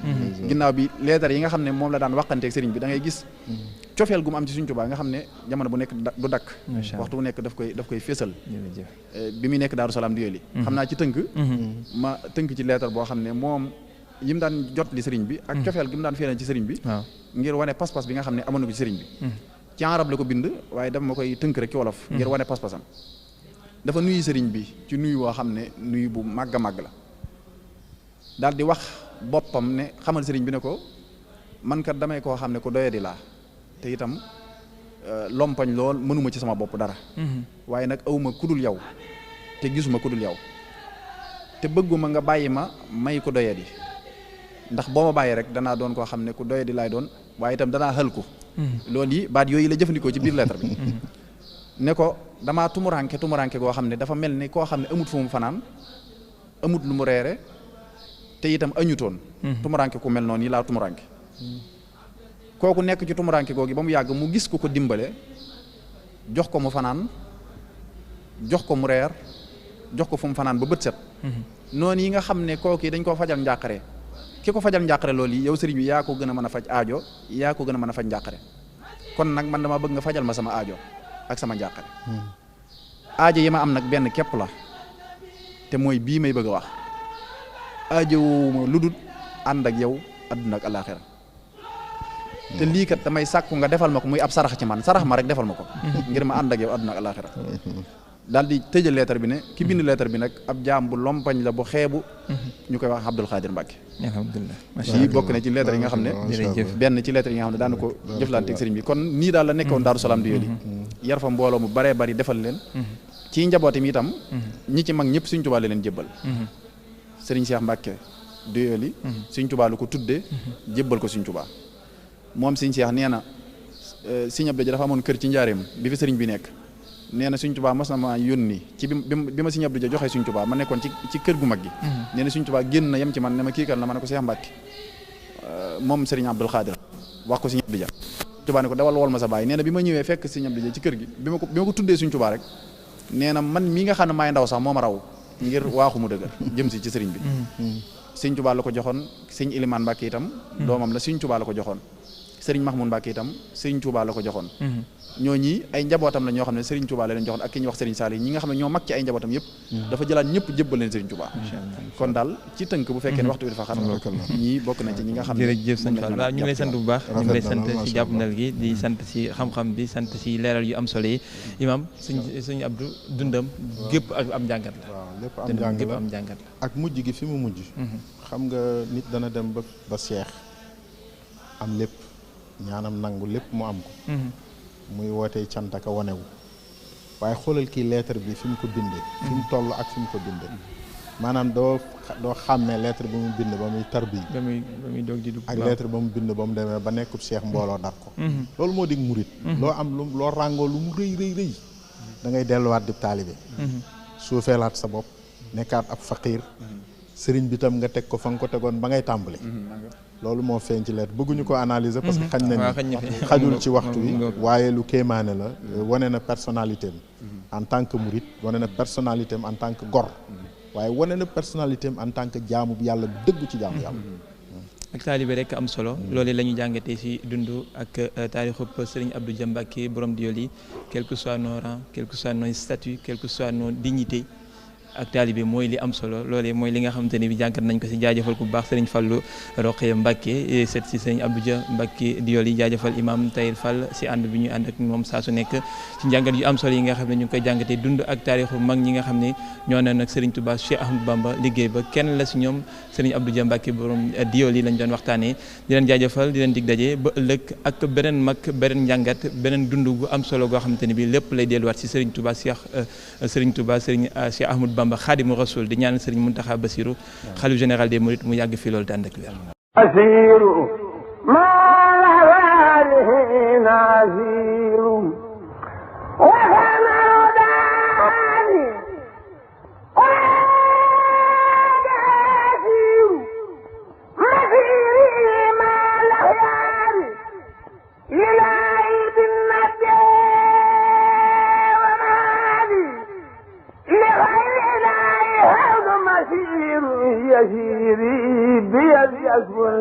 ginnaaw bi leetar yi nga xam ne moom la daan waxanteeg sëriñ bi da ngay gis cofeel gu mu am ci Sëriñ Tuubaa nga xam ne jamono bu nekk du dakk waxtu bu nekk daf koy fésal bi muy nekk Daaru Salaam di yooyu xam naa ci tënk ma tënk ci leetar boo xam ne moom yi mu daan jot li sëriñ bi ak cofeel gi mu daan feeñal ci sëriñ bi ngir wane pas-pas bi nga xam ne amoon na ko ci sëriñ bi ci arab la ko bind waaye dama ma koy tënk rek ci wolof ngir wane pas-pasam dafa nuyu sëriñ bi ci nuyu woo xam ne nuyu bu màgg a màgg la daal di wax boppam ne xamal sëriñ bi ne ko man kat damay koo xam ne ku doyadi laa te itam lompañ lool mënuma ci sama bopp dara waaye nag awma kudul yow te gisuma kudul yow te bëgguma nga bàyyi ma may ko doyadi ndax boo ma bàyyi rek danaa doon koo xam ne ku doyadi laay doon waaye itam danaa xël ko loolu yi baat yooyu la jëfandikoo ci biir lettre bi ne ko damaa tumuranke goo xam ne dafa mel ni koo xam ne amut fu mu fanaan amut lu mu reere te itam añutoon tumuranke ku mel noonu yi laa tumuranke kooku nekk ci tumuranke googi ba mu yàgg mu gis ku ko dimbale jox ko mu fanaan jox ko mu reer jox ko fu mu fanaan ba bët set noonu yi nga xam ne kooku dañ koo fajal njàqare ki ko fajal njàqare loolu yi yow sëriñ bi yaa ko gën a mën a faj aajo yaa ko gën a mën a faj njàqare kon nag man dama bëgg nga fajal ma sama aajo ak sama njàqare aajo yi ma am nag benn képp la te mooy bii may bëgg a wax aajowuma lu dul ànd ak yow adduna ak alaaxira te lii kat damay sàkku nga defal ma ko muy ab sarax ci man sarax ma rek defal ma ko ngir ma ànd ak yow adduna ak alaaxira daal di tëjal lettre bi ne ki bind lettre bi nag ab jaam bu lompañ la bu xeebu ñu koy wax Abdul Xaadir Mbàkke alhamdulilah yi bokk na ci lettre yi nga xam ne benn ci lettre yi nga xam ne daana ko jëflanteeg sëriñ bi kon nii daal la nekkoon Daaru Salaam Doyoly yar fa mbooloo mu baree bari defal leen ci njabootam itam ñi ci mag ñëpp Sëriñ Tuubaa la leen jébbal sëriñ Cheikh Mbàkke Doyoly Sëriñ Tuubaa la ko tuddee jébbal ko Sëriñ Tuubaa moom Sëriñ Cheikh nee na Sëriñ Abdou Dia dafa amoon kër ci njaareem bi fi sëriñ bi nekk nee na Sëriñ Tuubaa mas na ma yónni ci bi ma Sëriñ Abdou Dia joxee Sëriñ Tuubaa ma nekkoon ci kër gu mag gi nee na Sëriñ Tuubaa génn na yem ci man ne ma kii kan la ma ne ko Cheikh Mbàkke moom Sëriñ Abdul Xaadir wax ko Sëriñ Abdou Dia Sëriñ Tuubaa ne ko dawal wol ma sa baay nee na bi ma ñëwee fekk Sëriñ Abdou Dia ci kër gi bi ma ko tuddee Sëriñ Tuubaa rek nee na man mi nga xam ne maay ndaw sax moo ma raw ngir waaxu mu dëgër jëm si ci sëriñ bi Sëriñ Tuubaa la ko joxoon Sëriñ Ilimaan Mbàkke itam doomam la Sëriñ Tuubaa la ko joxoon Sëriñ Mahmoud Mbàkke itam Sëriñ Tuubaa la ko joxoon ñooñi ay njabootam la ñoo xam ne Sëriñ Tuubaa la leen joxoon ak ki ñuy wax Sëriñ Saliou ñi nga xam ne ñoo mag ci ay njabootam yëpp dafa jëlaat ñëpp jébbal leen Sëriñ Tuubaa kon daal ci tënk bu fekkee ne waxtu bi dafa xat ñii bokk nañ ci ñi nga xam ne jërëjëf sëñ Fall waaw ñu ngi lay sant bu baax ñu ngi lay sant ci jàppandal gi di sant ci xam-xam bi sant ci leeral yu am solo yi imam sëñ Abdou dundam gépp ak am njàngat la waaw lépp am njàngat la ak mujj gi fi mu mujj xam nga nit dana dem ba seex am lépp ñaanam nangu lépp mu am ko muy wootee cant ak wanewu waaye xoolal kii lettre bi fi mu ko bindee fi mu toll ak fi mu ko bindee maanaam doo xàmmee lettre ba mu bind ba muy tarbi ba muy doog di dugg ak lettre ba mu bind ba mu demee ba nekkub seex mbooloo dar ko loolu moo dig murit loo am loo ràngoo lu mu rëy da ngay delluwaat di taalibe suufeelaat sa bopp nekkaat ab faqiir sëriñ bi tam nga teg ko fa nga ko tegoon ba ngay tàmbali loolu moo feeñ ci lettre bëgguñu ko analyser parce que xañ nañ xajul ci waxtu wi waaye lu kéemaane la wane na personnalité am en tant que murit wane na personnalité am en tant que gor waaye wane na personnalité am en tant que jaamu bi yàlla bu dëggu ci jaamu yàlla ak taalibe rek am solo loolu la ñu jàngatee ci dund ak taarixub Serigne Abdou Dia Mbacké borom Doyoly quel que soit nos rangs quel que soit nos statuts quel que soit nos dignités ak taalibe mooy li am solo loolee mooy li nga xamante ne bi jàngat nañ ko ci jaajëfal ku baax Serigne Fallou Rokhaya Mbacké seet ci Serigne Abdou Dia Mbacké Doyoly jaajëfal imam Tahir Fall ci ànd bi ñuy ànd ak moom saa su nekk ci njàngat yu am solo yi nga xam ne ñu ngi koy jàngatee dund ak taarixu mag ñi nga xam ne ñoo ne nag Serigne Touba Cheikh Ahmadou Bamba liggéey ba kenn la ci ñoom Serigne Abdou Dia Mbacké borom Doyoly lañ doon waxtaanee di leen jaajëfal di leen dig daje ba ëllëg ak beneen mag beneen njàngat beneen dund gu am solo goo xamante ne bi lépp lay delluwaat ci Serigne Touba Serigne Cheikh Ahmadou Bamba Xaadimu Rasuul di ñaan Serigne Mountakha Bassirou xalifa général des Mourides mu yàgg fi loolu te ànd ak wér asiru ma la walihin asiru wa sanudani asiru masiri ma la yari ilahi bin nabi wa mali لغير مسير يسيري بيد أسفل